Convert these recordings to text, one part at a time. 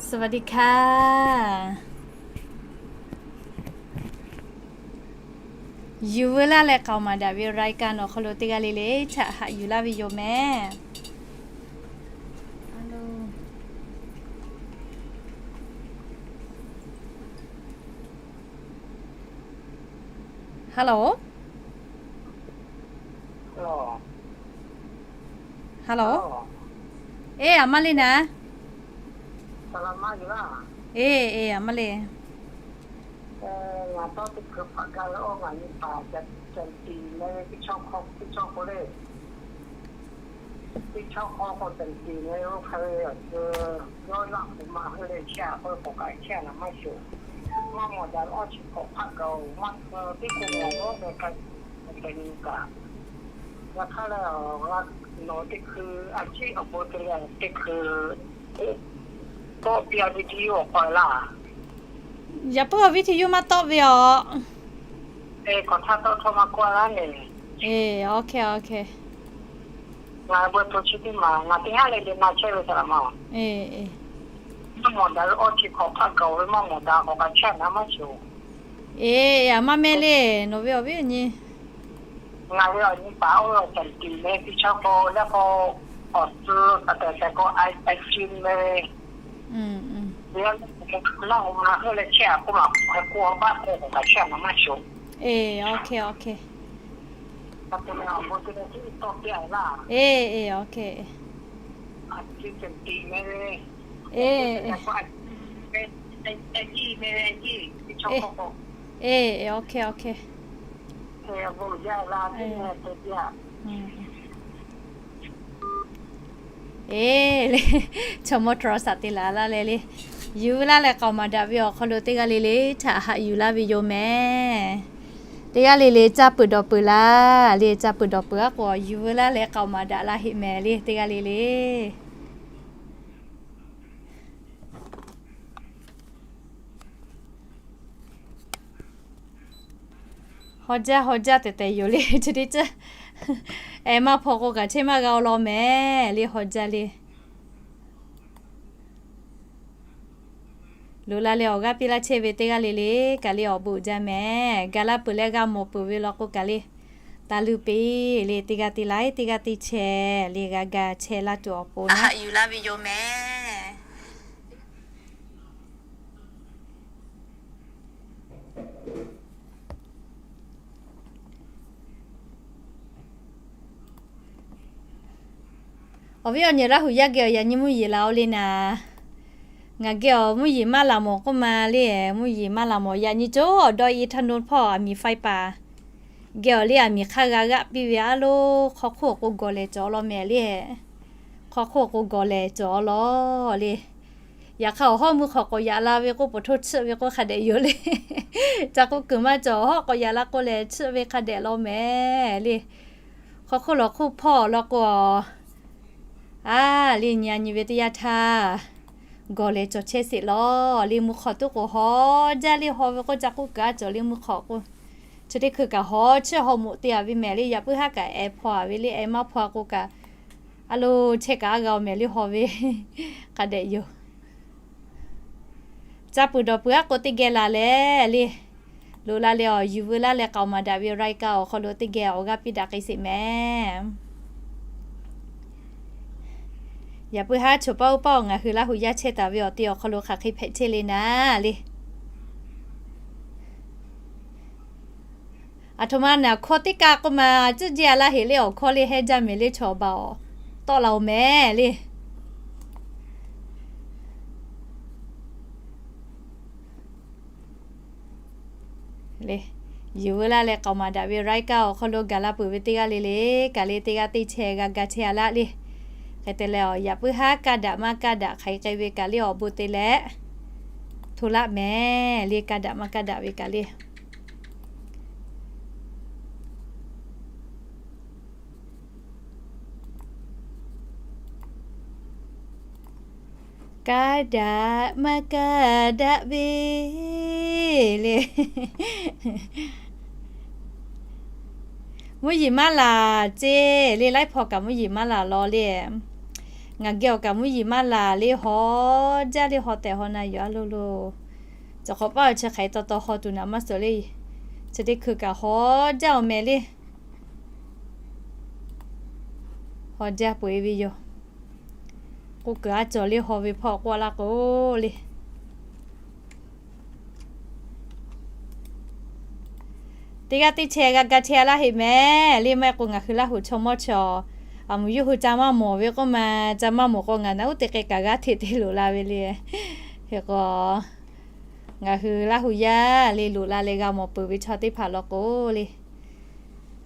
สวัสดีค่ะ Yuˬ veu laˇ leh k'aoˍ maˍ daꞈ ve รายการ awˬ hk'aw lo teˇ g'aˇ le le htaꞈ haꞈ yuˬ laˇ ve yoˬ mehˍ. Hello. Hello. Eˇ, aˬ maˇ le naˍ. Eˇ, eˇ, aˬ maˇ le. Yaꞈ hk'aˇ lehˬ, nawˬ teˇ hkui a ciˉ awˬ bon te leh teˇ hkui tawˆ piˇ a viˉ htiˇ yuˇ awˬ hk'aw laˇ. Yaꞈ puiˉ awˬ viˉ htiˇ yuˇ maˇ tawˆ ve aˬ. Eˇ, k'awꞈ htaˇ tawˆ htawˇ maˇ kawˆ laˇ nehˬ. Eˇ, OK, OK. Ngaˬ beuꞈ to chi teˇ maˬ ngaˬ teˇ haˉ leh le na chehˇ ve kaꞈ laˬ ma. Eˇ, maˇ mawˬ daꞈ ve awˇ chi hk'awꞈ hpaˆ gaˬ ve maˇ mawˬ daꞈ k'awꞈ kaꞈ chehˇ a naˍ maˇ shuˍ. Eˇ, aˬ maˇ meh le, nawˬ ve awˬ viˉ awˬ nyi. Ngaˬ ve awˬ nyi paˍ oˇ ve awˬ tehˬ tiˍ meh teˇ chaˇ k'o leh k'o, awˬ suh a tehˬ tehˬ k'o, a a ci meh ve. Laˇ hoꞈ ma heuˆ leh chehˇ a k'oˆ ma, hk'e k'oˆ a baˆ k'o k'awꞈ kaꞈ chehˇ a naˍ maˇ shuˍ. Eˇ, OK, OK. Eˇ, eˇ, OK. Eˇ, eˇ, OK, OK. Eˇ, le, chaw mawˇ htaw saˍ te laˬ laˇ leh le, yuˬ veu laˇ leh k'aoˍ maˍ daꞈ ve awˬ hk'aw lo teˇ g'aˇ le le htaꞈ haꞈ yuˬ laˇ ve yoˬ mehˍ. Teˇ g'aˇ le le caˇ peuˬ dawˬ peuˬ laˇ le, caˇ peuˬ dawˬ peuˬ aˉ k'o, yuˬ veu laˇ leh k'aoˍ maˍ daꞈ laˇ heˆ mehˍ le, teˇ g'aˇ le le. Haw jaˇ haw jaˇ tehꞈ tehꞈ yoˬ le, chi teˇ ceuˬ. Eˍ, maˇ hpaw k'o kaꞈ chehˇ maˇ g'a aw law mehˍ le, haw jaˇ le. Loꞈ la leh awˬ g'aˇ piˇ laˇ chehˇ ve teˇ g'aˇ le le kaꞈ le awˬ bon uiˍ jaˇ mehˍ. Ga laˇ peuˬ leh g'a mawˬ peuˬ ve law k'o kaꞈ le, taˍ leuˆ peˍ le, teˇ g'aˇ te laiˉ teˇ g'aˇ te chehˇ le, g'a ga chehˇ laˇ tuˬ awˬ pon naˉ haꞈ yuˬ laˇ ve yoˬ mehˍ. Awˬ viˉ awˬ nyi Laˇ huˍ yaˇ geh awˬ yaꞈ nyi mvuhˇ yeˬ laˬ oˬ le naˍ. Ngaˬ geh awˬ mvuhˇ yeˬ maˇ laˬ mawˬ k'oˆ ma le, mvuhˇ yeˬ maˇ laˬ mawˬ yaꞈ nyi cawˬ dawˇ e htaˇ nawˬ hpawˇ aˬ miˍ faiˇ paˍ geh awˬ le aˬ miˍ hk'aˇ g'a g'aˆ piˇ ve a lo, hk'aw hk'oˆ awˬ k'o gawˬ lehˬ cawˬ law mehˍ le. Hk'aw hk'oˆ awˬ k'o gawˬ lehˬ cawˬ law le. Yaꞈ hk'aˇ awˬ hawˉ mvuhˇ hk'awꞈ k'awꞈ yaꞈ la ve k'oˆ, pawˍ htoˇ tsuhˆ ve k'oˆ hk'a dehꞈ yoˬ le. Ca k'oˆ kuiˬ maˇ cawˬ, awˬ hawˉ k'awꞈ yaꞈ la k'o lehˬ tsuhˆ ve hk'a dehꞈ law mehˍ le. Hk'aw hk'oˆ lawˬ hk'oˆ hpawˇ law k'o, a le nyi a nyi ve teˇ yanˇ htaˇ gawˬ lehˬ cawˬ chehˇ sheˍ law le. Mvuhˇ hk'awꞈ tuˉ k'o haw jaˇ le, haw ve k'o ca k'oˆ kuiˬ a cawˬ le mvuhˇ hk'awꞈ k'o. Chi teˇ hkui kaꞈ haw chiˇ haw moꞈ te a ve mehˍ le. Yaꞈ puiˉ haˉ kaꞈ ehˍ hpaw a ve le, ehˍ maˇ hpaw a k'o kaꞈ, a lo chehˇ kaꞈ a g'a oˬ mehˍ le haw ve hk'a dehꞈ yoˬ. Ca peuˬ dawˬ peuˬ aˉ k'o teˇ geh laˬ leh le, loꞈ la leh awˬ yuˬ veu laˇ leh k'aoˍ maˍ daꞈ ve รายการ awˬ hk'aw lo teˇ geh awˬ g'aˇ piˇ daꞈ k'ai sheˍ mehˍ. Yaꞈ puiˉ haˉ choˬ paˇ oˇ paˇ awˬ ngaˬ hui Laˇ huˍ yaˇ chehˇ taˍ ve awˬ te awˬ hk'aw lo hk'aˬ hk'e hpehꞈ chehˇ le naˍ le. Aˬ htoꞈ ma naˍ hkawˇ teˇ kaˆ k'oˆ ma, cuˇ jiˇ a laˇ heˍ le awˬ hkawˇ le hehˉ jaˇ mehˍ le, chaw baˬ awˬ tawˆ la oˬ mehˍ le. Yuˬ veu laˇ leh k'aoˍ maˍ daꞈ ve รายการ awˬ hk'aw lo gaˬ la peuˬ ve teˇ g'aˇ le le kaꞈ le, teˇ g'aˇ teˇ chehˇ g'a ga chehˇ a laˇ le. Hk'e te leh awˬ yaꞈ puiˉ haˉ kaˇ daꞈ maˇ kaˇ daꞈ hk'aˬ hk'e k'ai ve kaꞈ le awˬ bon te leh hto laˆ mehˍ le, kaˇ daꞈ maˇ kaˇ daꞈ ve kaꞈ le. Kaˇ daꞈ maˇ kaˇ daꞈ ve le. Mvuhˇ yeˬ maˇ laˬ ceˇ le, laiˉ hpaw kaꞈ mvuhˇ yeˬ maˇ laˬ law le. Ngaˬ geh awˬ kaꞈ mvuhˇ yeˬ maˇ laˬ le, haw jaˇ le, haw tehꞈ haw na yoˬ a lo lo. Cawˬ hk'awꞈ paˆ awˬ chi hk'aˬ hk'e taw taw haw tuˬ naꞈ maˇ suhˍ le. Chi teˇ hkui kaꞈ haw jaˇ awˬ mehˍ le. Haw jaˇ peu eˬ ve yoˬ. K'oˆ kuiˬ aˉ cawˬ le, haw ve hpawˇ k'oˆ laˇ k'o le. Teˇ g'aˇ teˇ chehˇ g'a ga chehˇ laˇ heˆ mehˍ le. Maˇ heˆ k'o ngaˬ hui Laˇ huˍ chaw mawˇ chaw, aˬ mvuhˬ yawˇ hui ca maˇ mawˬ ve k'oˆ ma, ca maˇ mawˬ k'o ngaˬ naˬ uˉ te k'ai kaꞈ g'aˇ hteꞈ te loꞈ la ve le. Hk'e k'o, ngaˬ hui Laˇ huˍ yaˇ le loꞈ la leh g'a mawˬ peuˬ ve chaw teˇ hpaˍ law k'o le,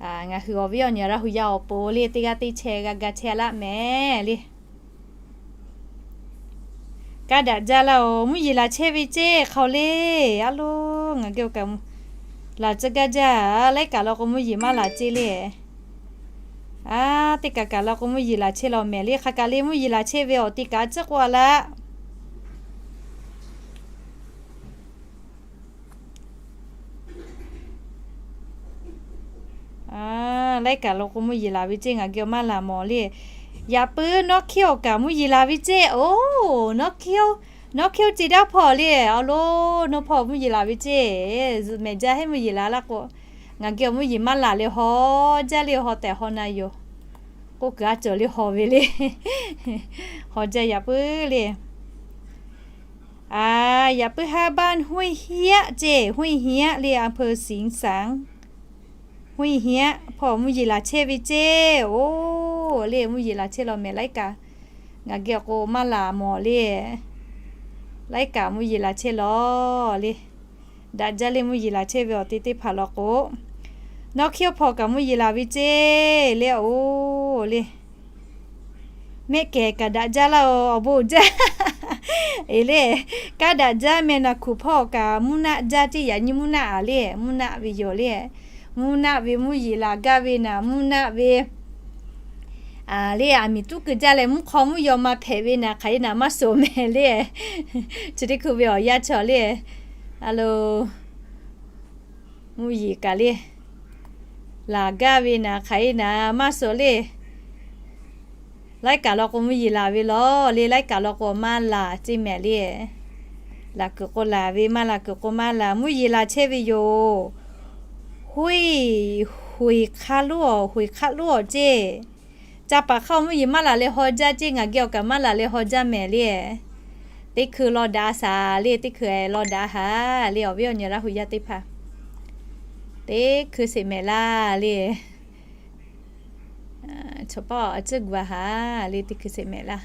ngaˬ hui awˬ viˉ awˬ nyi Laˇ huˍ yaˇ awˬ pon le teˇ g'aˇ teˇ chehˇ g'a ga chehˇ laˇ mehˍ le. Kaˇ daꞈ jaˇ laˇ oˬ, mvuhˇ yeˬ laˬ chehˇ ve ceˇ hk'aw le. A lo, ngaˬ geh awˬ kaꞈ laˬ tcuh gaˇ jaˇ. Laiˉ kaꞈ law k'o mvuhˇ yeˬ maˇ laˬ ceˇ le. A, teˇ kaꞈ kaꞈ law k'o mvuhˇ yeˬ laˬ chehˇ law mehˍ le. Hk'aˬ kaꞈ le mvuhˇ yeˬ laˬ chehˇ ve awˬ ti kaꞈ a ciˉ k'oˆ a laˇ. Laiˉ kaꞈ law k'o mvuhˇ yeˬ laˬ ve ceˇ, ngaˬ geh awˬ maˇ laˬ mawˬ le. Yaꞈ puiˉ nawˉ hkiˉ awˬ kaꞈ mvuhˇ yeˬ laˬ ve ceˇ oˬ. Nawˉ hkiˉ oˬ, nawˉ hkiˉ oˬ ceˇ daˇ hpawˇ le. A lo, nawˉ hpawˇ mvuhˇ yeˬ laˬ ve ceˇ. Zuhꞈ mehˍ jaˇ heˆ mvuhˇ yeˬ laˬ laˇ k'o, ngaˬ geh awˬ mvuhˇ yeˬ maˇ laˬ le, haw jaˇ le, haw tehꞈ haw na yoˬ. K'oˆ kuiˬ aˉ cawˬ le, haw ve le. Haw jaˇ yaꞈ puiˉ le. Yaꞈ puiˉ haˉ baˆ Huˉ-e hiaˆ ceˇ, Huˉ-e hiaˆ le, อำเภอสิงห์สาง Huˉ-e hiaˆ hpawˇ mvuhˇ yeˬ laˬ chehˇ ve ceˇ oˬ. Le mvuhˇ yeˬ laˬ chehˇ law mehˍ laiˉ kaꞈ. Ngaˬ geh awˬ k'o maˇ laˬ mawˬ le. Laiˉ kaꞈ mvuhˇ yeˬ laˬ chehˇ law le. Daꞈ jaˇ le mvuhˇ yeˬ laˬ chehˇ ve awˬ te teˇ hpaˍ law k'o, nawˉ hkiˉ hpawˇ kaꞈ mvuhˇ yeˬ laˬ ve ceˇ le oˬ le. Mehˆ kehˬ kaꞈ daꞈ jaˇ laˇ oˬ, awˬ bon jaˇ. Eˬ le, kaˇ daꞈ jaˇ mehˍ naˬ hkuꞈ hpawˇ kaꞈ mvuhˇ naˆ jaˇ ceˇ, yaꞈ nyi mvuhˇ naˆ a le, mvuhˇ naˆ ve yoˬ le. Mvuhˇ naˆ ve mvuhˇ yeˬ laˬ gaˇ ve naˬ, mvuhˇ naˆ ve le, aˬ miˍ tuˉ keu jaˇ leh mvuhˇ hk'aw mvuhˇ yaw ma hpehꞈ ve naˬ, hk'aˬ hk'e naˬ maˇ suhˍ mehˍ le. Chi teˇ hkui ve awˬ yanˇ chaw le. A lo, mvuhˇ yeˬ kaꞈ le, laˬ gaˇ ve naˬ, hk'aˬ hk'e naˬ maˇ suhˍ le. Laiˉ kaꞈ law k'o mvuhˇ yeˬ laˬ ve law le, laiˉ kaꞈ law k'o maˇ laˬ ceˇ mehˍ le. Laˬ kuiˬ k'o laˬ ve, maˇ laˬ kuiˬ k'o maˇ laˬ. Mvuhˇ yeˬ laˬ chehˇ ve yoˬ. Huiˉ, huiˍ hk'aˇ loˉ awˬ, huiˍ hk'aˇ loˉ awˬ ceˇ. Ca paˍ hk'aˇ mvuhˇ yeˬ maˇ laˬ leh haw jaˇ ceˇ, ngaˬ geh awˬ kaꞈ maˇ laˬ leh haw jaˇ mehˍ le. Teˇ hkui law daꞈ shaˍ le, teˇ hkui law daꞈ haˍ le, awˬ viˉ awˬ nyi Laˇ huˍ yaˇ teˇ hpaˍ. Teˇ hkui sheˍ mehˍ laˇ le. Chaw paˆ a ciˉ gu a haˍ le, teˇ hkui sheˍ mehˍ laˇ.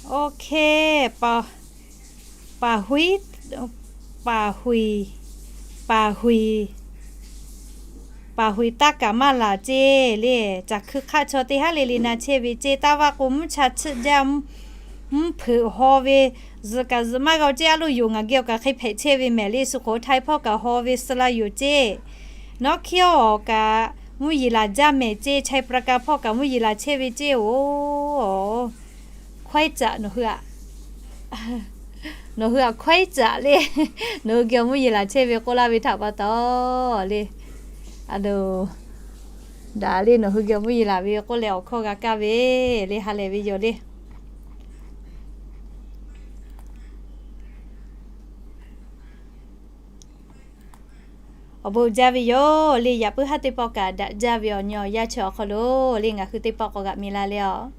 Oˇ hk'e, paˍ hui, paˍ hui, paˍ hui, paˍ hui taˇ kaˍ maˇ laˬ ceˇ le. Caˬ hkui hk'aˆ chaw teˇ haˉ le le na chehˇ ve ceˇ. Taˇ vaˇ k'o mvuhˇ cha chiˆ jaˇ, mvuhˇ hpeuꞈ haw ve, zuhꞈ kaꞈ zuhꞈ maˇ g'a-o ceˇ. A loˇ yoˬ, ngaˬ geh awˬ kaꞈ hk'e hpehꞈ chehˇ ve mehˍ le. Suhˍ hk'oꞈ htaiˍ hpawˇ kaꞈ haw ve suh la yoˬ ceˇ. Nawˉ hkiˉ awˬ kaꞈ mvuhˇ yeˬ laˬ jaˇ mehˍ ceˇ. Chaiˇ pra ka hpawˇ kaꞈ mvuhˇ yeˬ laˬ chehˇ ve ceˇ oˬ. Hkawehˉ caꞈ nawˬ hui aꞈ, nawˬ hui aꞈ hkawehˉ caꞈ le. Nawˬ hui geh awˬ mvuhˇ yeˬ laˬ chehˇ ve k'oˆ laˇ ve htaꞈ pa taw le, a lo, daꞈ le nawˬ hui geh awˬ mvuhˇ yeˬ laˬ ve k'oˆ leh awˬ hkawˇ g'a kaˇ ve le, ha lehˬ ve yoˬ le. Awˬ bon jaˇ ve yoˬ le. Yaꞈ puiˉ haˉ teˇ pawˆ kaꞈ daꞈ jaˇ ve awˬ nyi awˬ yanˇ chi awˬ hk'aw lo le, ngaˬ hui teˇ pawˆ k'awꞈ g'aꞈ mi la le a.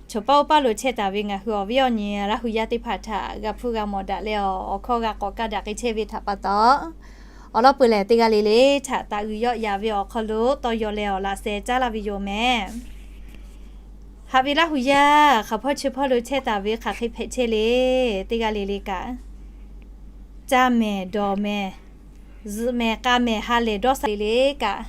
Choˬ paˆ uˉ paˆ lo chehˇ taˍ ve ngaˬ hui awˬ viˉ awˬ nyi Laˇ huˍ yaˇ teˇ hpaˍ htaꞈ g'a hpuˇ g'a mawˬ daꞈ leh, awˬ hkawˇ g'a k'awꞈ kaˇ daꞈ k'ai chehˇ ve htaꞈ pa taw, awˬ lawn peuˬ lehˬ teˇ g'aˇ le le htaꞈ taꞈ g'uiˬ yawˆ yaꞈ ve awˬ hk'aw lo tawˇ yaw leh awˬ laꞈ sheh caˉ laˇ ve yoˬ mehˍ. Haꞈ ve Laˇ hu yaˇ, hk'aˬ hpawˇ chi hpawˇ lo chehˇ taˍ ve hk'aˬ hk'e hpehꞈ chehˇ le. Teˇ g'aˇ le le kaꞈ, caˇ mehˍ dawˬ mehˍ, zuhꞈ mehˍ k'a mehˍ ha lehˬ dawˇ sha le le kaꞈ,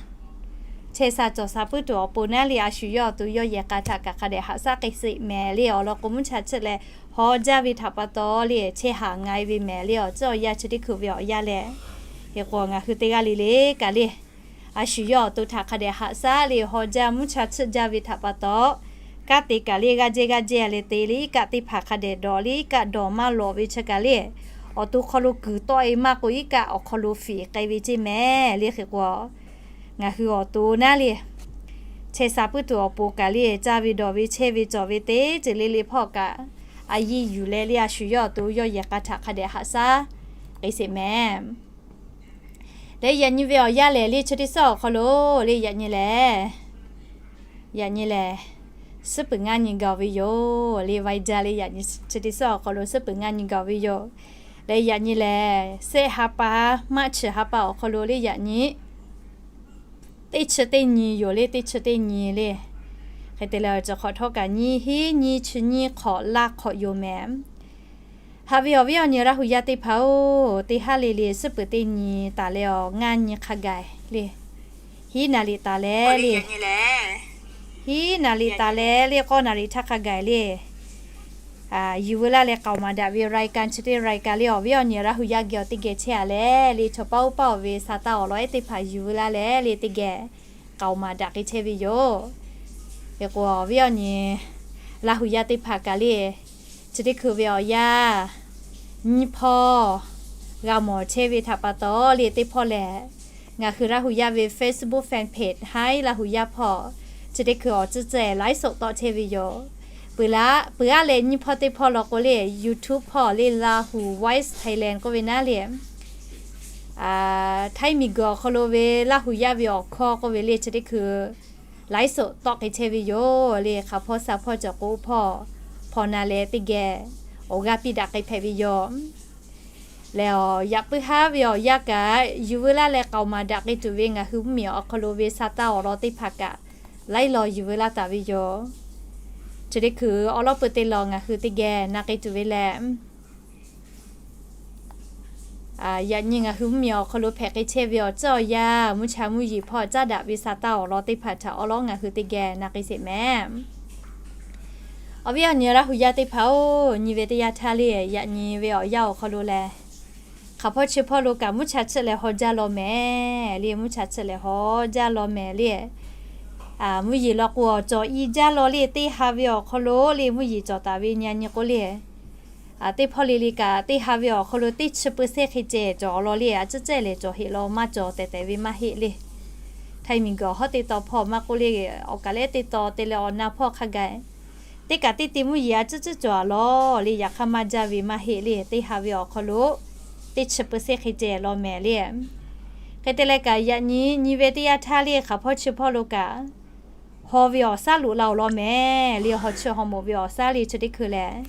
chehˇ sha cawˬ sha puiˉ tuˬ awˬ pon naˉ le, a shu yawˇ awˬ to yawˇ yehˬ k'a htaꞈ kaꞈ hk'a dehꞈ haꞈ shaˉ k'ai sheˍ mehˍ le. Awˬ lawn k'o, mvuhˇ cha chiˆ leh haw jaˇ ve htaꞈ pa taw le, chehˇ haˍ nga e ve mehˍ le. Awˬ ciˉ awˬ yanˇ chi teˇ hkui ve awˬ yanˇ lehˬ, hk'e k'o ngaˬ hui teˇ g'aˇ le le kaꞈ le, a shu yawˇ awˬ to htaꞈ hk'a dehꞈ haꞈ shaˉ le, haw jaˇ mvuhˇ cha chiˆ jaˇ ve htaꞈ pa taw, kanˉ te kaꞈ le g'aˇ jehˇ g'aˇ jehˇ le te le, iˉ kaˆ teˇ hpaˍ hk'a dehꞈ dawˬ le, iˉ kaˆ dawˬ maˇ lawꞈ ve chi kaꞈ le, awˬ to hk'aw lo kuiˬ tawˆ e maˇ k'o, iˉ kaˆ awˬ hk'aw lo fiˍ k'ai ve ceˇ mehˍ le. Hk'e k'o, ngaˬ hui awˬ to naˉ le, chehˇ sha puiˉ tuˬ awˬ pon kaꞈ le, caˇ ve dawˬ ve chehˇ ve cawˬ ve teˇ ceuˬ le le hpawˇ kaꞈ, a yiˇ yuˬ leh le, a shu yawˇ awˬ to yawˇ yehˬ k'a htaꞈ hk'a dehꞈ haꞈ shaˉ k'ai sheˍ mehˍ. Leh yaꞈ nyi ve awˬ yanˇ lehˬ le, chi teˇ suhˉ awˬ hk'aw lo le, yaꞈ nyi lehˬ, yaꞈ nyi lehˬ, suhˉ peuˬ ngaˇ nyi gaˬ ve yoˬ le. Vaˇ jaˇ le, yaꞈ nyi chi teˇ suhˉ awˬ hk'aw lo suhˉ peuˬ ngaˇ nyi gaˬ ve yoˬ. Leh yaꞈ nyi lehˬ, sehˆ ha pa, March ha pa awˬ hk'aw lo le, yaꞈ nyi teˇ chi teˇ nyi yoˬ le, teˇ chi teˇ nyi le. Hk'e te leh, awˬ ceuˬ hk'awꞈ htawˇ kaꞈ nyiˇ hinˉ nyiˇ chi nyiˇ hk'awꞈ laˇ hk'awꞈ yoˬ mehˍ. Haꞈ ve awˬ viˉ awˬ nyi Laˇ hu yaˇ teˇ hpaˍ-oˬ, teˇ haˉ le le suhˉ peuˬ teˇ nyi taˍ leh awˬ ngaˇ nyi hk'a gaˬ le, hiˉ naˍ liꞈ taˍ leh le, hiˉ naˍ liꞈ taˍ leh le k'awˇ naˍ liꞈ htaˇ hk'a gaˬ le, yuˬ veu laˇ leh k'aoˍ maˍ daꞈ ve รายการ chi teˇ รายการ le, awˬ viˉ awˬ nyi Laˇ hu yaˇ geh awˬ teˇ geh chehˇ a leh le, chaw paˇ oˇ paˇ awˬ ve sa taˇ awˬ lawn ehˉ teˇ hpaˍ yuˬ veu laˇ leh le, teˇ geh k'aoˍ maˍ daꞈ k'ai chehˇ ve yoˬ. Hk'e k'o, awˬ viˉ awˬ nyi Laˇ hu yaˇ teˇ hpaˍ kaꞈ le, chi teˇ hkui ve awˬ yanˇ nyiˇ hpawˇ g'a mawˬ chehˇ ve htaꞈ pa taw le, teˇ hpawˇ lehˬ, ngaˬ hui Laˇ hu yaˇ ve Facebook fan page Haiˉ Laˇ hu yaˇ hpawˇ chi teˇ hkui awˬ tcuhˉ tcuhˉ ไลฟ์สด tawˆ chehˇ ve yoˬ. Peuˬ laˇ, peuˬ aˉ leh nyiˇ hpawˇ teˇ hpawˇ law k'o le, YouTube hpawˇ le, Lahu Voice Thailand k'oˆ ve naˉ le, Htaiˇ miˬguiˬ awˬ hk'aw lo ve Laˇ hu yaˇ ve awˬ hkawˇ k'oˆ ve le, chi teˇ hkui ไลฟ์สด tawˆ k'ai chehˇ ve yoˬ le. Hk'aˬ hpawˇ sha hpawˇ cawˬ k'o hpawˇ hpaw na leh teˇ geh awˬ g'aˇ piˇ daꞈ k'ai hpehꞈ ve yoˬ. Leh awˬ yaꞈ puiˉ haˉ ve awˬ yanˇ kaꞈ yuˬ veu laˇ leh k'aoˍ maˍ daꞈ k'ai tuˬ ve ngaˬ hui mvuhˇmiˬ awˬ hk'aw lo ve sa taˇ awˬ lawn teˇ hpaˍ kaꞈ laiˉ law yuˬ veu laˇ taˍ ve yoˬ. Chi teˇ hkui awˉ lawˉ peu te lawˬ ngaˬ hui teˇ geh na k'ai tuˬ ve lehˬ, yaꞈ nyi ngaˬ hui mvuhˇmiˬ awˬ hk'aw lo hpehꞈ k'ai chehˇ ve awˬ tcuhˉ awˬ yanˇ, mvuhˇ cha mvuhˇ yeˬ hpawˇ caˉ daꞈ ve sa taˇ awˬ lawn teˇ hpaˍ htaꞈ awˉ lawˉ ngaˬ hui teˇ geh na k'ai sheˍ mehˍ. Awˬ viˉ awˬ nyi Laˇ hu yaˇ teˇ hpaˍ-oˬ, nyi ve teˇ yanˇ htaˇ le, yaꞈ nyi ve awˬ yanˇ awˬ hk'aw lo lehˬ, hk'aˬ hpawˇ chi hpawˇ lo kaꞈ mvuhˇ cha chiˆ leh haw jaˇ law mehˍ le, mvuhˇ cha chiˆ leh haw jaˇ law mehˍ le. Mvuhˇ yeˬ law k'o, awˬ cawˬ i jaˇ law le, teˇ ha ve awˬ hk'aw lo le mvuhˇ yeˬ cawˬ taˍ ve nyi a nyi k'o le, teˇ hpawˇ le le kaꞈ teˇ ha ve awˬ hk'aw lo teˇ chi เปอร์เซ็นต์ hk'e ceh cawˬ law le, a ciˉ cehˇ lehˬ cawˬ heˆ law maˇ cawˬ tehꞈ tehꞈ ve maˇ heˆ le. Htaiˇ miˬguiˬ awˬ hawˉ teˇ taw hpawˇ maˇ k'oˆ le, awˬ kaˬ lehˉ teˇ taw te leh awˬ na hpawˇ hk'a gaˬ teˇ kaꞈ teˇ te mvuhˇ yeˬ a ciˉ ciˉ cawˬ a law le, yaꞈ hk'aˇ maˇ jaˇ ve maˇ heˆ le. Teˇ ha ve awˬ hk'aw lo teˇ chi เปอร์เซ็นต์ hk'e ceh law mehˍ le. Hk'e te leh kaꞈ yaꞈ nyi nyi ve teˇ yanˇ htaˇ le, hk'aˬ hpawˇ chi hpawˇ lo kaꞈ haw ve awˬ shaˉ loꞈ la-oˬ law mehˍ le. Haw chiˇ haw moˍ ve awˬ shaˉ le chi teˇ hkui lehˬ,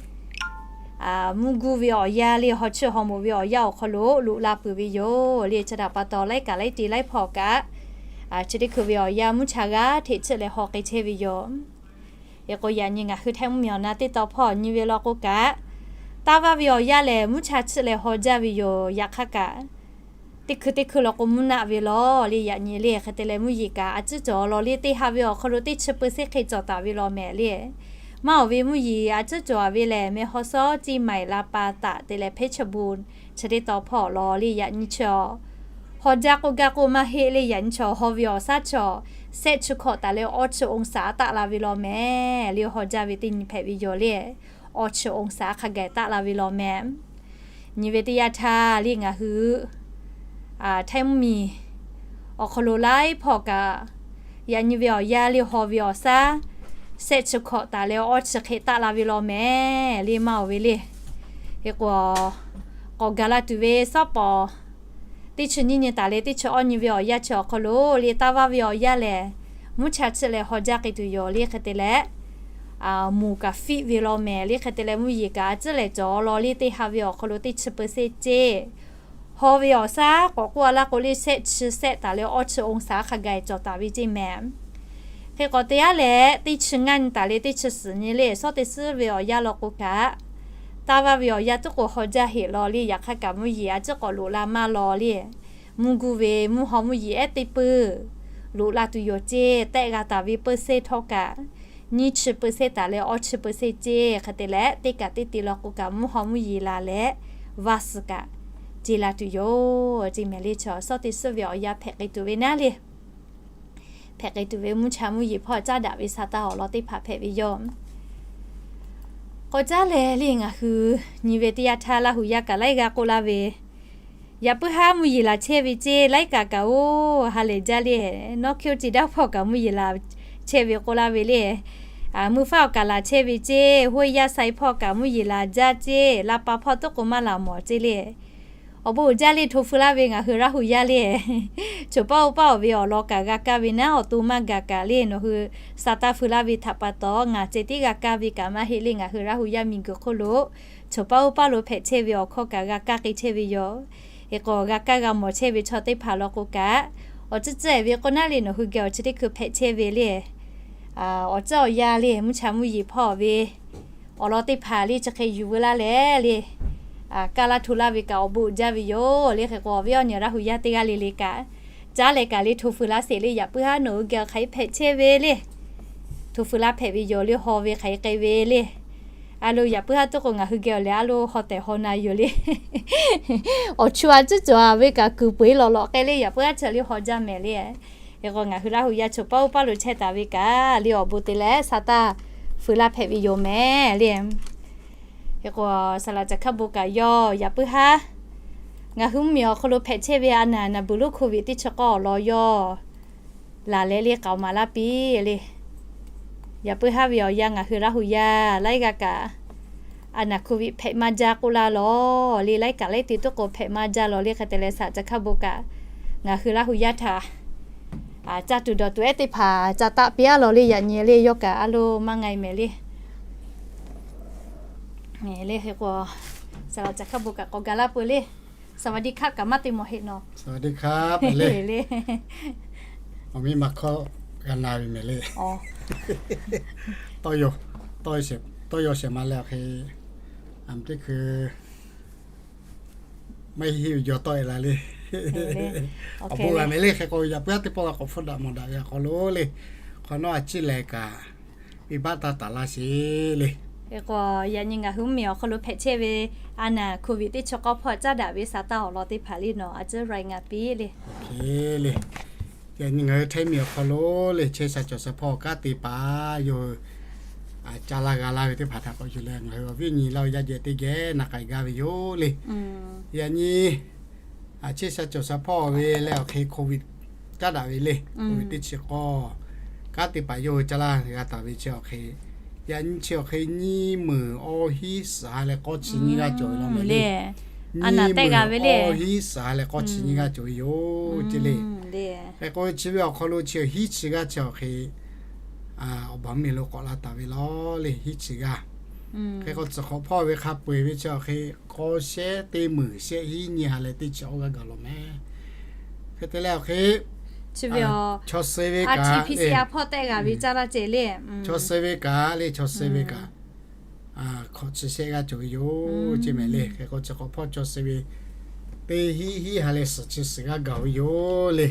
mvuhˇ guˇ ve awˬ yanˇ le, haw chiˇ haw moˍ ve awˬ yanˇ awˬ hk'aw lo loꞈ la peuˬ ve yoˬ le. Chi htaꞈ pa taw laiˉ kaꞈ laiˉ te laiˉ hpawˇ kaꞈ, chi teˇ hkui ve awˬ yanˇ mvuhˇ cha g'aˇ hteꞈ chiˆ leh haw k'ai chehˇ ve yoˬ. Hk'e k'o, yaꞈ nyi ngaˬ hui Htaiˇ mvuhˇmiˬ awˬ na teˇ taw hpawˇ nyi ve law k'o kaꞈ, taˇ vaˇ ve awˬ yanˇ lehˬ mvuhˇ cha chiˆ leh haw jaˇ ve yoˬ. Yaꞈ hk'aˇ kaꞈ, teˇ hkui teˇ hkui law k'o mvuhˇ naˆ ve law le, yaꞈ nyi le. Hk'e te leh mvuhˇ yeˬ kaꞈ a ciˉ cawˬ law le, teˇ ha ve awˬ hk'aw lo teˇ chi เปอร์เซ็นต์ hk'e cawˬ taˍ ve law mehˍ le. Maˇ awˬ ve mvuhˇ yeˬ a ciˉ cawˬ a ve lehˬ, meh haw sawˉ ciˇ maiˍ la pa taꞈ te leh เพชรบูรณ์ chi teˇ taw hpawˇ law le, yaꞈ nyi chi a haw jaˇ k'oˆ gaˇ k'oˆ maˇ heˆ le. Yaꞈ nyi chi a haw ve awˬ shaˉ chi a sehˆ chi hkawꞈ taˍ leh awˇ chi องศา taˆ la ve law mehˍ le. Haw jaˇ ve teˇ nyi hpehꞈ ve yoˬ le, awˇ chi องศา hk'a gaˬ taˆ la ve law mehˍ. Nyi ve teˇ yanˇ htaˇ le ngaˬ hui Htaiˇ mvuhˇmiˬ awˬ hk'aw lo laiˉ hpawˇ kaꞈ, yaꞈ nyi ve awˬ yanˇ le haw ve awˬ shaˉ sehˆ chi hkawꞈ taˍ leh awˇ chi hk'e taˆ la ve law mehˍ le, maˇ awˬ ve le. Hk'e k'o, k'awꞈ gaˬ la tuˬ ve sawˉ pawˍ teˇ chi nyiˇ nyi taˍ leh teˇ chi awˇ nyi ve awˬ yanˇ chi awˬ hk'aw lo le, taˇ vaˇ ve awˬ yanˇ lehˬ mvuhˇ cha chiˆ leh haw jaˇ k'ai tuˬ yoˬ le. Hk'e te leh, moˍ kaꞈ fiˆ ve law mehˍ le. Hk'e te leh mvuhˇ yeˬ kaꞈ a ciˉ lehˬ cawˬ law le, teˇ ha ve awˬ hk'aw lo teˇ chi เปอร์เซ็นต์ ceˇ. Haw ve awˬ shaˉ k'awꞈ k'oˆ a laˇ k'o le, sehˆ chi sehˆ taˍ leh awˇ chi องศา hk'a gaˬ cawˬ taˍ ve ceˇ mehˍ. Hk'e k'awꞈ te aˉ leh, teˇ chi ngaˇ nyi taˍ le teˇ chi suhˍ nyi le, shawˉ teˇ suhˉ ve awˬ yanˇ law k'o kaꞈ, taˇ vaˇ ve awˬ yanˇ tuˉ k'o haw jaˇ heˆ law le. Yaꞈ hk'aˇ kaꞈ mvuhˇ yeˬ a ciˉ k'awꞈ loꞈ la maˇ law le. Mvuhˇ guˇ ve mvuhˇ haw mvuhˇ yeˬ ehˉ teˇ peuˇ loꞈ la tuˬ yoˬ ceˇ. Tehˆ g'a taˍ ve เปอร์เซ็นต์ htawˇ kaꞈ, nyiˇ chi เปอร์เซ็นต์ taˍ leh awˇ chi เปอร์เซ็นต์ ceˇ. Hk'e te leh, teˇ kaꞈ teˇ te law k'o kaꞈ mvuhˇ haw mvuhˇ yeˬ la leh, vaˇ suhˍ kaꞈ ce la tuˬ yoˬ ceˇ mehˍ le. Chaw shawˉ teˇ suhˉ ve awˬ yanˇ hpehꞈ k'ai tuˬ ve naˉ le. Hpehꞈ k'ai tuˬ ve mvuhˇ cha mvuhˇ yeˬ hpawˇ caˉ daꞈ ve Saˍtanˍ awˬ lawn teˇ hpaˍ hpehꞈ ve yoˬ. K'awꞈ caˉ leh le, ngaˬ hui nyi ve teˇ yanˇ htaˇ Laˇ huˍ yaˇ kaꞈ laiˉ g'aˇ k'oˆ laˇ ve, yaꞈ puiˉ haˉ mvuhˇ yeˬ laˬ chehˇ ve ceˇ, laiˉ kaꞈ kaꞈ oˬ ha lehˬ jaˇ le. Nawˉ hkiˇ oˇ ce daˇ hpawˇ kaꞈ mvuhˇ yeˬ laˬ chehˇ ve k'oˆ laˇ ve le. Mvuhˇ faˉ awˬ kaꞈ laˬ chehˇ ve ceˇ, hoˆ yaˇ sai hpawˇ kaꞈ mvuhˇ yeˬ laˬ jaˇ ceˇ, la pa hpawˇ tuˉ k'o maˇ laˬ mawˬ ceˇ le. Awˬ bon uiˍ jaˇ le hto feu laˇ ve ngaˬ hui Laˇ huˍ yaˇ le. Choˬ paˇ oˇ paˇ awˬ ve awˬ lawn kaꞈ g'a kaˇ ve naˉ, awˬ to maˇ gaˬ kaꞈ le. Nawˬ hui Saˍtanˍ feu laˇ ve htaꞈ pa taw ngaˬ ceh tiˉ g'a kaˇ ve kaꞈ maˇ heˆ le. Ngaˬ hui Laˇ huˍ yaˇ miˬ guiˬ hk'oˆ lo choˬ paˇ oˇ paˇ lo hpehꞈ chehˇ ve awˬ hkawˇ kaꞈ g'a kaˇ k'ai chehˇ ve yoˬ. Hk'e k'o g'a kaˇ g'a mawˬ chehˇ ve chaw teˇ hpaˍ law k'o kaꞈ, awˬ tcuhˉ tcuhˉ ve k'o naˉ le, nawˬ hui geh awˬ chi teˇ hkui hpehꞈ chehˇ ve le. Awˬ tcuhˉ awˬ yanˇ le, mvuhˇ cha mvuhˇ yeˬ hpawˇ ve awˬ lawn teˇ hpaˍ le chi hk'e yuˬ veu laˇ leh le, kaˇ laˇ hto laˇ ve kaꞈ awˬ bon uiˍ jaˇ ve yoˬ le. Hk'e k'o awˬ viˉ awˬ nyi Laˇ huˍ yaˇ teˇ g'aˇ le le kaꞈ, caˉ leh kaꞈ le hto feu laˇ sheˍ le. Yaꞈ puiˉ haˉ nawˬ hui geh awˬ hk'aˬ hk'e hpehꞈ chehˇ ve le. Hto feu laˇ hpehꞈ ve yoˬ le, haw ve hk'aˬ hk'e k'ai ve le. A lo yaꞈ puiˉ haˉ tuˉ k'o ngaˬ hui geh awˬ lehˬ a lo haw tehˬ haw na yoˬ le. Awˬ chu a ciˉ cawˬ a ve kaꞈ kuiˬ peu eˬ lawꞈ lawꞈ k'ai le. Yaꞈ puiˉ haˉ chi le haw jaˇ mehˍ le. Hk'e k'o ngaˬ hui Laˇ huˍ yaˇ choˬ paˇ oˇ paˇ lo chehˇ taˍ ve kaꞈ le awˬ bon te leh Saˍtanˍ feu laˇ hpehꞈ ve yoˬ mehˍ le. Hk'e k'o saˍ laꞈ caˬ hkaˇ bon kaꞈ yawˇ yaꞈ puiˉ haˉ ngaˬ hui mvuhˇ miˬ awˬ hk'aw lo hpehꞈ chehˇ ve a naˍ naˍ buˬ lonˉ โควิด teˇ chi k'awˇ awˬ lawn yawˇ laˬ leh le k'aoˍ maˍ laˇ piˇ le. Yaꞈ puiˉ haˉ ve awˬ yanˇ ngaˬ hui Laˇ huˍ yaˇ laiˉ g'aˇ kaꞈ a naˍ โควิด hpehꞈ maˇ jaˇ k'oˆ laˇ lawˬ le. Laiˉ kaꞈ laiˉ te tuˉ k'o hpehꞈ maˇ jaˇ lawˬ le. Hk'e te leh saˍ caˬ hkaˇ bon kaꞈ ngaˬ hui Laˇ huˍ yaˇ htaꞈ caˇ tuˬ dawˬ tuˬ ehˉ teˇ hpaˍ ca taˆ piˇ a lawˬ le. Yaꞈ nyi le yawˇ kaꞈ a lo maˇ nga e mehˍ le. Le hk'e k'o saˍ laꞈ caˬ hkaˇ bon kaꞈ k'awꞈ ga laˇ peuˬ le. สวัสดีครับ kaꞈ maˇ te mawˬ heˆ nawˬ. สวัสดีครับ le. Awˬ miˇ ma hkawˇ g'a na ve mehˍ le. Tawˇ yaw shehˍ ma leh awˬ hk'e, a teˇ hkui maˇ heˆ ve jaw tawˆ e la le. Awˬ bon g'a mehˍ le. Hk'e k'o yaꞈ puiˉ haˉ teˇ pawˆ g'a k'awꞈ hpfuhˆ daꞈ mawˬ daꞈ ve awˬ hk'aw lo le, hk'awꞈ nawˉ a ciˉ leh kaꞈ venˇbaˆ taˇ taˍ laˇ sheˍ le. Hk'e k'o yaꞈ nyi ngaˬ hui mvuhˇ miˬ awˬ hk'aw lo hpehꞈ chehˇ ve a naˍ โควิด teˇ chi k'awˇ hpawˇ caˉ daꞈ ve saˍtanˍ awˬ lawn teˇ hpaˍ le nawˬ a ciˉ รายงาน piˇ le. Yaꞈ nyi ngaˬ hui Htaiˇ miˬ awˬ hk'aw lo le chehˇ sha cawˬ sha hpawˇ kanˉ te paˍ yawˇ hui ca laˇ g'a laˇ ve teˇ hpaˍ htaꞈ k'awꞈ yuˬ leh ngaˬ hui awˬ viˉ awˬ nyi Laˇ huˍ yaˇ jehˬ teˇ geh na k'ai gaˇ ve yoˬ le. Yaꞈ nyi chehˇ sha cawˬ sha hpawˇ ve leh awˬ hk'e โควิด caˉ daꞈ ve le. โควิด teˇ chi k'awˇ kanˉ te paˍ yawˇ hui ca laˇ g'a taˍ ve chi awˬ hk'e, yaꞈ nyi chi awˬ hk'e nyiˇ meunˍ awˇ hiˉ suhˍ ha leh k'awˇ chi nyiˇ g'aˇ cawˬ ve law mehˍ le. Nyiˇ meunˍ awˇ hiˉ suhˍ ha leh k'awˇ chi nyiˇ g'aˇ cawˬ ve yoˬ ce le. Hk'e k'o chi ve awˬ hk'aw lo chi hiˉ chi g'aˇ chi awˬ hk'e awˬ baˬ mvuhˇ miˬ lo k'awꞈ la taˍ ve law le hiˉ chi g'aˇ. Hk'e k'o tcuh hk'awꞈ hpawˇ ve hk'a peu eˬ ve chi awˬ hk'e k'awˇ shehˆ teˇ meunˍ shehˆ hiˉ nyiˇ ha leh teˇ chi awˇ g'aˇ gaˬ law mehˍ. Hk'e te leh awˬ hk'e chaw suh ve kaꞈ le, chaw suh ve kaꞈ le, chaw suh ve kaꞈ hk'awꞈ chi shehˆ g'aˇ cawˬ ve yoˬ ce mehˍ le. Hk'e k'o chi hk'awꞈ hpawˇ chaw suh ve teˇ hiˉ hiˉ ha leh suhˍ chi suhˍ g'aˇ gaˬ ve yoˬ le.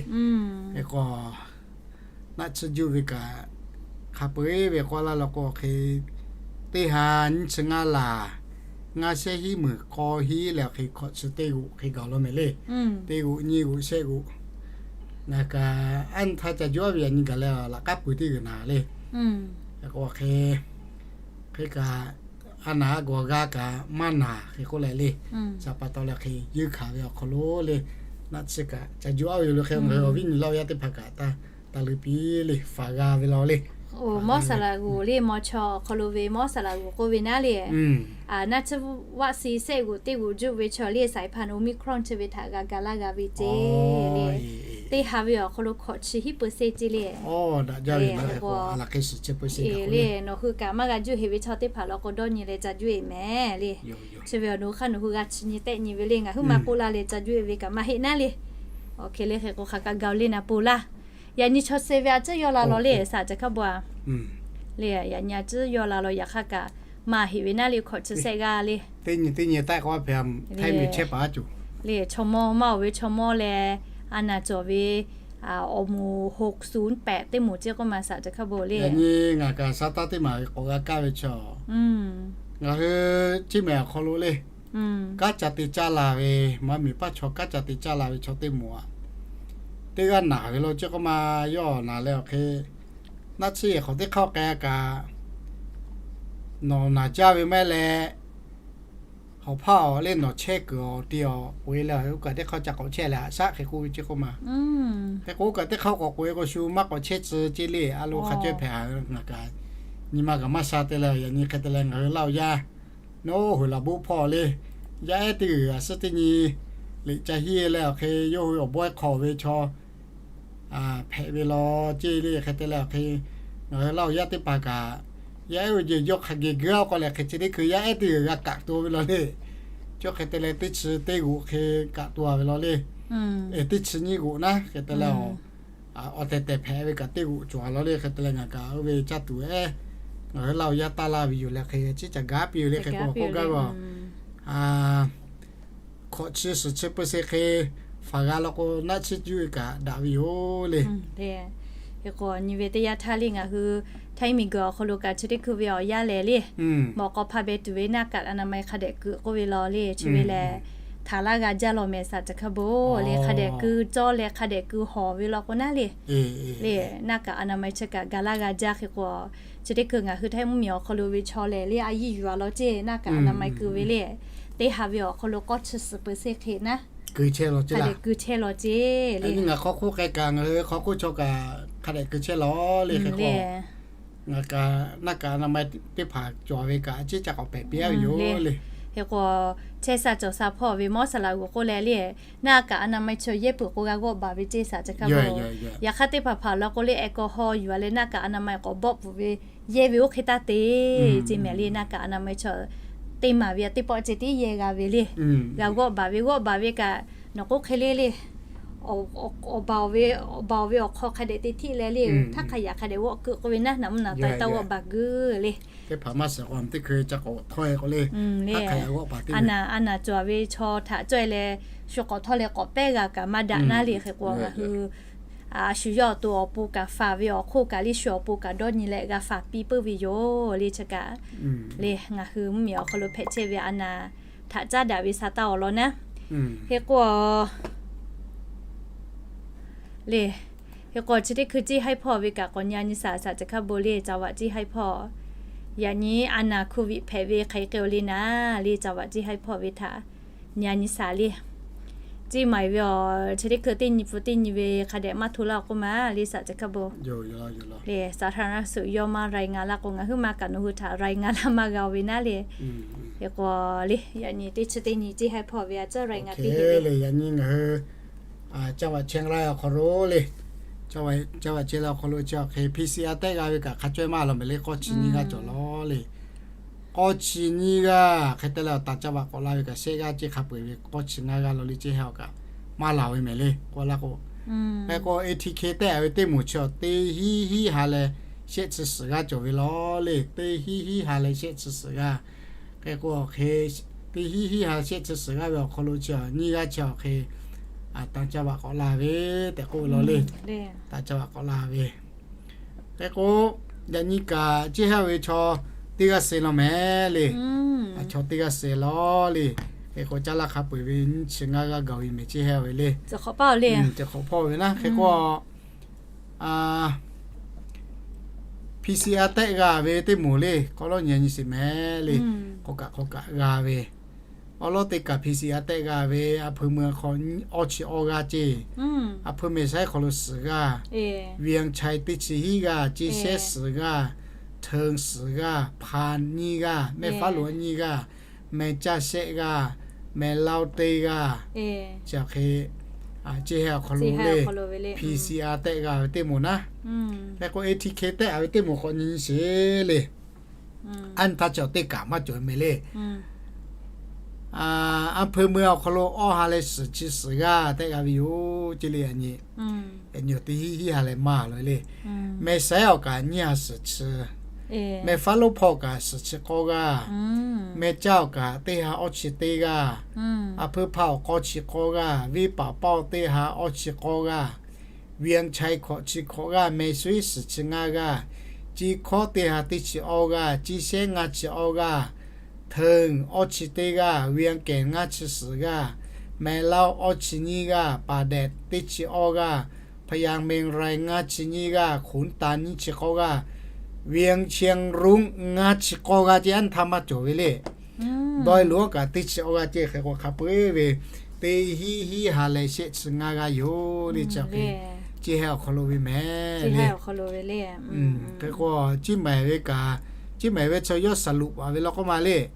Hk'e k'o naˆ tsuhˇ juˆ ve kaꞈ hk'a peu eˬ ve k'awꞈ laˇ law k'o awˬ hk'e teˇ ha nyiˇ chi ngaˇ laˬ, ngaˇ shehˆ hiˉ meunˍ k'awˇ hiˉ leh awˬ hk'e hk'awꞈ chi teˇ g'oꞈ hk'e gaˬ law mehˍ le. Teˇ g'oꞈ nyiˇ g'oꞈ shehˆ g'oꞈ ngaˬ kaꞈ aˉ nyi htaˇ ca juˇ aˉ ve yaꞈ nyi gaˬ leh laꞈ k'aˉ pui teˇ g'uiˬ naˍ le. Hk'e k'o awˬ hk'e hk'e kaꞈ a naˍ a gawˬ g'aˇ kaꞈ maˇ naˍ hk'e k'oˆ leh le. Saˍ pa taw leh hk'e yeunˇ hkanˍ ve awˬ hk'aw lo le, naˆ tsuhˇ kaꞈ ca juˇ aˉ ve yoˬ le. Hk'e ngaˬ hui awˬ viˉ nyi Laˇ huˍ yaˇ teˇ hpaˍ kaꞈ taˇ taˇ leuˉ piˇ le faˍ g'a ve law le. Mawˇ saˍ laꞈ g'uˬ le maw chaw awˬ hk'aw lo ve mawˇ saˍ laꞈ g'uˬ k'oˆ ve naˉ le. Naˆ tsuhˇ vaˆ si shehˆ g'uꞈ teˇ g'uꞈ juˆ ve chaw le saiˍ hpaˍ Omicron chi ve htaꞈ g'a ga laˇ g'a ve ce le. Teˇ ha ve awˬ hk'aw lo hk'awꞈ chi hiˉ เปอร์เซ็นต์ ce le. Daꞈ jaˇ ve le. Nawˬ hui kaꞈ maˇ g'a juˇ heˍ ve chaw teˇ hpaˍ law k'o dawˇ nyi leh ca juˇ e mehˍ le. Chi ve awˬ nawˬ hui hk'aˇ nawˬ hui g'a chi nyi tehˆ nyi ve le. Ngaˬ hui maˇ k'oˆ laˇ leh ca juˇ e ve kaꞈ maˇ heˆ naˉ le. Awˬ hk'e le hk'e k'o hk'aˬ kaꞈ gaˬ le naˍ po laˇ. Yaꞈ nyi chaw suh ve a ciˉ yawˇ la law le, saˍ caˬ hkaˇ bon a. Le, yaꞈ nyi a ciˉ yawˇ la law, yaꞈ hk'aˇ kaꞈ maˇ heꞈ ve naˉ le, hkawꞈ chi shehˆ g'aˇ le. Le, chaw mawˇ maˇ oˬ ve chaw mawˇ leh, a naˍ cawˬ ve awˬ moˍ หกศูนย์แปด teˇ moˍ ceˇ k'oˆ ma saˍ caˬ hkaˇ bon le. Yaꞈ nyi ngaˬ kaꞈ sa taˇ teˇ maˬ ve k'awꞈ g'a kaˇ ve chaw, ngaˬ hui Ceˇ mehˍ awˬ hk'aw lo le, kanˉ ca te caˇ la ve, maˇ miˬ paˇ chaw kanˉ ca te caˇ la ve chaw teˇ moˍ aꞈ, teˇ g'aˇ naˬ ve law ceˇ k'oˆ ma. Yawˇ naˬ leh awˬ hk'e, naˆ tsuhˇ yehˬ hk'awꞈ teˇ hk'aˇ k'ai kaꞈ, nawˬ naˬ jaˇ ve maˇ heˆ leh, hawˍ hpaˇ awˬ le nawˬ chehˇ kuiˬ awˬ ti awˬ k'oꞈ e leh, oˇ kaꞈ teˇ hk'aˇ ca k'awꞈ chehˇ leh haꞈ shaˉ hk'e k'oˆ ve ceˇ k'oˆ ma. Hk'e k'o oˇ kaꞈ teˇ hk'aˇ k'awꞈ k'oꞈ e k'o shu maˇ k'awꞈ chehˇ tcuh ceˇ le. A lo hk'a caweh hpehꞈ haˍ ngaˬ kaꞈ nyi ma kaꞈ maˇ sha te leh, yaꞈ nyi hk'e te leh ngaˬ hui Laˇ huˍ yaˇ nawˉ hui laˬ boˆ hpawˇ le, yaˇ ehˉ teˇ g'uiˬ a suhˉ teˇ nyi liꞈ ca hiˇ leh awˬ hk'e yawˇ hui awˬ bawehˇ hk'aw ve chaw hpehꞈ ve law ceˇ le. Hk'e te leh awˬ hk'e ngaˬ hui Laˇ huˍ yaˇ teˇ hpaˍ kaꞈ, yaˇ ehˉ ve jeˬ yawˇ hk'a geh guiˇ a k'o leh hk'e chi teˇ hkui yaˇ ehˉ teˇ g'uiˬ g'a kaꞈ to ve law le. Chi hk'e te leh teˇ chi teˇ g'oꞈ hk'e kaꞈ to a ve law le. Teˇ chi nyiˇ g'oꞈ naˉ hk'e te leh, awˬ tehˬ tehˬ hpehꞈ ve kaꞈ teˇ g'oꞈ cawˬ a law le. Hk'e te leh ngaˬ kaꞈ oˇ ve caˇ tuˬ ehˉ, ngaˬ hui Laˇ huˍ yaˇ taˇ laˇ ve yoˬ leh hk'e ciˉ ca gaˉ piˇ ve le. Hk'e k'o k'oˆ gaˇ ve, hkawꞈ chi suhˍ chi peu se hk'e faˍ g'a law k'o, naˆ tsuhˇ juˇ ve kaꞈ daꞈ ve yoˬ le. Hk'e k'o nyi ve teˇ yanˇ htaˇ le ngaˬ hui Htaiˇ miˬguiˬ awˬ hk'aw lo kaꞈ chi teˇ hkui ve awˬ yanˇ lehˬ le, mawꞈ k'aw hpa beh tuˬ ve หน้ากากอนามัย hk'a dehꞈ keu k'oˆ ve law le. Chi ve lehˬ, htaꞈ laˇ g'a jaˇ law mehˍ saˍ caˬ hkaˇ bon le. Hk'a dehꞈ keu cawˇ leh hk'a dehꞈ keu hawˍ ve law k'o naˉ le, le หน้ากากอนามัย chi kaꞈ ga laˇ g'a jaˇ. Hk'e k'o, chi teˇ hkui ngaˬ hui Htaiˇ mvuhˇmiˬ awˬ hk'aw lo ve chaw lehˬ le, a yiˇ yuˬ a law ceˇ หน้ากากอนามัย keu ve le. Teˇ ha ve awˬ hk'aw lo k'awˇ chi suhˍ peu se hk'e naˉ, hk'a dehꞈ keu chehˇ law ceˇ le. Ngaˬ hk'aw hk'oˆ k'ai kaꞈ ngaˬ hui hk'aw hk'oˆ chaw kaꞈ hk'a dehꞈ keu chehˇ law le. Hk'e k'o, ngaˬ kaꞈ หน้ากากอนามัย teˇ hpaˍ cawˬ ve kaꞈ a ciˉ ca k'awꞈ pehꞈ piˇ a ve yoˬ le. Hk'e k'o, chehˇ sha cawˬ sha hpawˇ ve mawˇ saˍ laꞈ g'oˍ k'oˆ leh le, หน้ากากอนามัย chi yehˇ peuˬ k'o g'a g'awˆ baˬ ve ceˇ saˍ caˬ hkaˇ bon. Yaꞈ hk'aˇ teˇ hpaˍ hpaˍ law k'o le, แอลกอฮอล์ yuˬ a leh หน้ากากอนามัย k'awꞈ bawˆ pfuhˍ ve yehˇ ve oˇ hk'e taˇ te ceˇ mehˍ le. หน้ากากอนามัย chi teˇ maˍ ve teˇ pawˆ ceh tiˉ yehˇ g'a ve le. G'a g'awˆ baˬ ve, g'awˆ baˬ ve kaꞈ nawˬ k'oˆ hk'e le le, awˬ baˬ ve awˬ hk'aw hk'a dehꞈ te htiˆ leh le, htaˇ hk'a yaꞈ hk'a dehꞈ g'awˆ keu k'oˆ ve naˉ, naꞈ mvuhˇ naꞈ taw taˇ g'awˆ baˬ geu le. Teˇ hpaˍ maˇ shiˍ k'o teˇ hkui ca k'awꞈ htawˇ e k'o le, a naˍ cawˬ ve chaw htaꞈ cawˇ e leh, shu k'awꞈ htawˇ leh k'awꞈ pehˉ g'a kaꞈ maˇ daꞈ naˉ le. Hk'e k'o ngaˬ hui a shu yawˇ awˬ to awˬ pon kaꞈ faˍ ve awˬ hk'oˆ kaꞈ le, shu awˬ pon kaꞈ dawˇ nyi leh g'a faˍ piˇ peuˬ ve yoˬ le. Chi kaꞈ le ngaˬ hui mvuhˇmiˬ awˬ hk'aw lo hpehꞈ chehˇ ve a naˍ htaꞈ caˉ daꞈ ve sa taˇ awˬ lawn naˉ. Hk'e k'o le, hk'e k'o chi teˇ hkui ciˇ haiˉ hpawˇ ve kaꞈ k'awꞈ nyi a nyi saˍ saˍ caˬ hkaˇ bon le. Caˍ vaꞈ ciˇ haiˉ hpawˇ, yaꞈ nyi a naˍ โควิด hpehꞈ ve hk'aˬ hk'e k'o le naˉ le, caˍ vaꞈ ciˇ haiˉ hpawˇ ve htaꞈ nyi a nyi saˍ le. Ciˇ maiˍ ve awˬ chi teˇ hkui teˇ nyi pfuhˍ teˇ nyi ve hk'a dehꞈ maˇ hto laˇ k'oˆ ma le saˍ caˬ hkaˇ bon. Le สาธารณสุข yawˇ maˇ รายงาน laˇ k'o ngaˬ hui maˇ kaꞈ nawˬ hui htaꞈ รายงาน laˇ maˇ g'a ve naˉ le. Hk'e k'o le, yaꞈ nyi teˇ chi teˇ nyi ciˇ haiˉ hpawˇ ve a ciˉ รายงาน piˇ le. Yaꞈ nyi ngaˬ hui จังหวัดเชียงราย awˬ hk'aw lo le, caˇ vaꞈ ceˇ la awˬ hk'aw lo chi awˬ hk'e PCR tehˆ g'a ve kaꞈ hk'a caweh maˇ law mehˍ le, k'awˇ chi nyiˇ g'aˇ cawˬ law le. K'awˇ chi nyiˇ g'aˇ hk'e te leh, awˬ taˍ caˇ vaꞈ k'awꞈ la ve kaꞈ shehˆ g'aˇ ceˇ hk'a peu-eˬ ve k'awˇ chi ngaˇ g'aˇ law le ceˇ hehˉ awˬ kaꞈ maˇ laˬ ve mehˍ le k'oˆ laˇ k'o. Hk'e k'o ATK tehˆ ve teˇ moˍ chi awˬ teˇ hiˉ hiˉ ha leh shehˆ chi suhˍ g'aˇ cawˬ ve law le. Teˇ hiˉ hiˉ ha leh shehˆ chi suhˍ g'aˇ. Hk'e k'o awˬ hk'e teˇ hiˉ hiˉ ha shehˆ chi suhˍ g'aˇ ve awˬ hk'aw lo chi nyiˇ g'aˇ chi awˬ hk'e taˍ caˇ vaꞈ k'awꞈ la ve tehꞈ k'oˆ ve law le. Taˍ caˇ vaꞈ k'awꞈ la ve. Hk'e k'o, yaꞈ nyi kaꞈ ceˇ hehˉ ve chaw teˇ g'aˇ suh law mehˍ le. Chaw teˇ g'aˇ suh law le. Hk'e k'o caˇ laˇ hk'a peu-eˬ ve nyiˇ chi ngaˇ g'aˇ gaˬ ve mehˍ ceˇ hehˉ ve le. Ceuˬ hk'awꞈ hpawˇ ve naˉ hk'e k'o, PCR tehˆ g'a ve teˇ moˍ le, k'awꞈ lawˉ nyi nyi sheˍ mehˍ le. K'awꞈ kaꞈ k'awꞈ kaꞈ g'a ve, awˉ lawˉ teˇ kaꞈ PCR tehˆ g'a ve, a hpui mui hk'aw awˇ chi awˇ g'aˇ ceˇ, a hpui mehˍ shaiˉ hk'aw lo suhˍ g'aˇ, Vientiane teˇ chi hiˉ g'aˇ, ceˇ shehˉ suhˍ g'aˇ, Hteung suhˍ g'aˇ, Hpan nyiˇ g'aˇ, mehˆ faˉ lo nyiˇ g'aˇ, mehˍ caˇ shehˆ g'aˇ, mehˍ laoˇ teˇ g'aˇ, chi awˬ hk'e ceˇ hehˉ awˬ hk'aw lo le, PCR tehˆ g'a ve teˇ moˍ naˉ. Hk'e k'o ATK tehˆ a ve teˇ moˍ k'awꞈ nyi nyi sheˍ le. Anˇ htaˇ chi awˬ teˇ kaꞈ maˇ cawˬ mehˍ le. A, อำเภอเมือง awˬ hk'aw lo awˇ ha leh suhˍ chi suhˍ g'aˇ tehˆ g'a ve yoˬ ce le. Yaꞈ nyi awˬ teˇ hiˉ hiˉ ha leh maˇ lo le. Mehˬ saiˉ awˬ kaꞈ nyiˇ ha suhˍ chi, Mehˬ faˉ lonˉ hpawˇ kaꞈ suhˍ chi k'awˇ g'aˇ, Mehˬ caˇ awˬ kaꞈ teˇ ha awˇ chi teˇ g'aˇ, อำเภอ hpaꞈ awˬ k'awˇ chi k'awˇ g'aˇ, venˇ paˍ paˇ teˇ ha awˇ chi k'awˇ g'aˇ, เวียงชัย hkawꞈ chi hkawꞈ g'aˇ, Mehˬ suiˉ suhˍ chi ngaˇ g'aˇ, Ciˇ hkawˉ teˇ ha teˇ chi awˇ g'aˇ, Ciˇ shehˉ ngaˇ chi awˇ g'aˇ, Hteunˍ awˇ chi teˇ g'aˇ, เวียงแก่น ngaˇ chi suhˍ g'aˇ, Mehˬ laˇ awˇ chi nyiˇ g'aˇ, Paˍ dehꞈ teˇ chi awˇ g'aˇ, พะเยาแมงราย ngaˇ chi nyiˇ g'aˇ, Khonˉ tan nyiˇ chi k'awˇ g'aˇ, เวียงเชียงรุ้ง ngaˇ chi k'awˇ g'aˇ ce, anˇ htaˇ maˇ cawˬ ve le. Dawˇ e lo awˇ kaꞈ teˇ chi awˇ g'aˇ ce. Hk'e k'o hk'a peu-eˬ ve teˇ hiˉ hiˉ ha leh shehˆ chi ngaˇ g'aˇ yoˬ le. Chi hk'e Ceˇ heh awˬ hk'aw lo ve mehˍ le. Hk'e k'o Ceˇ mehˍ ve kaꞈ, Ceˇ mehˍ ve chi yawˇ สรุป a ve law k'oˆ ma le.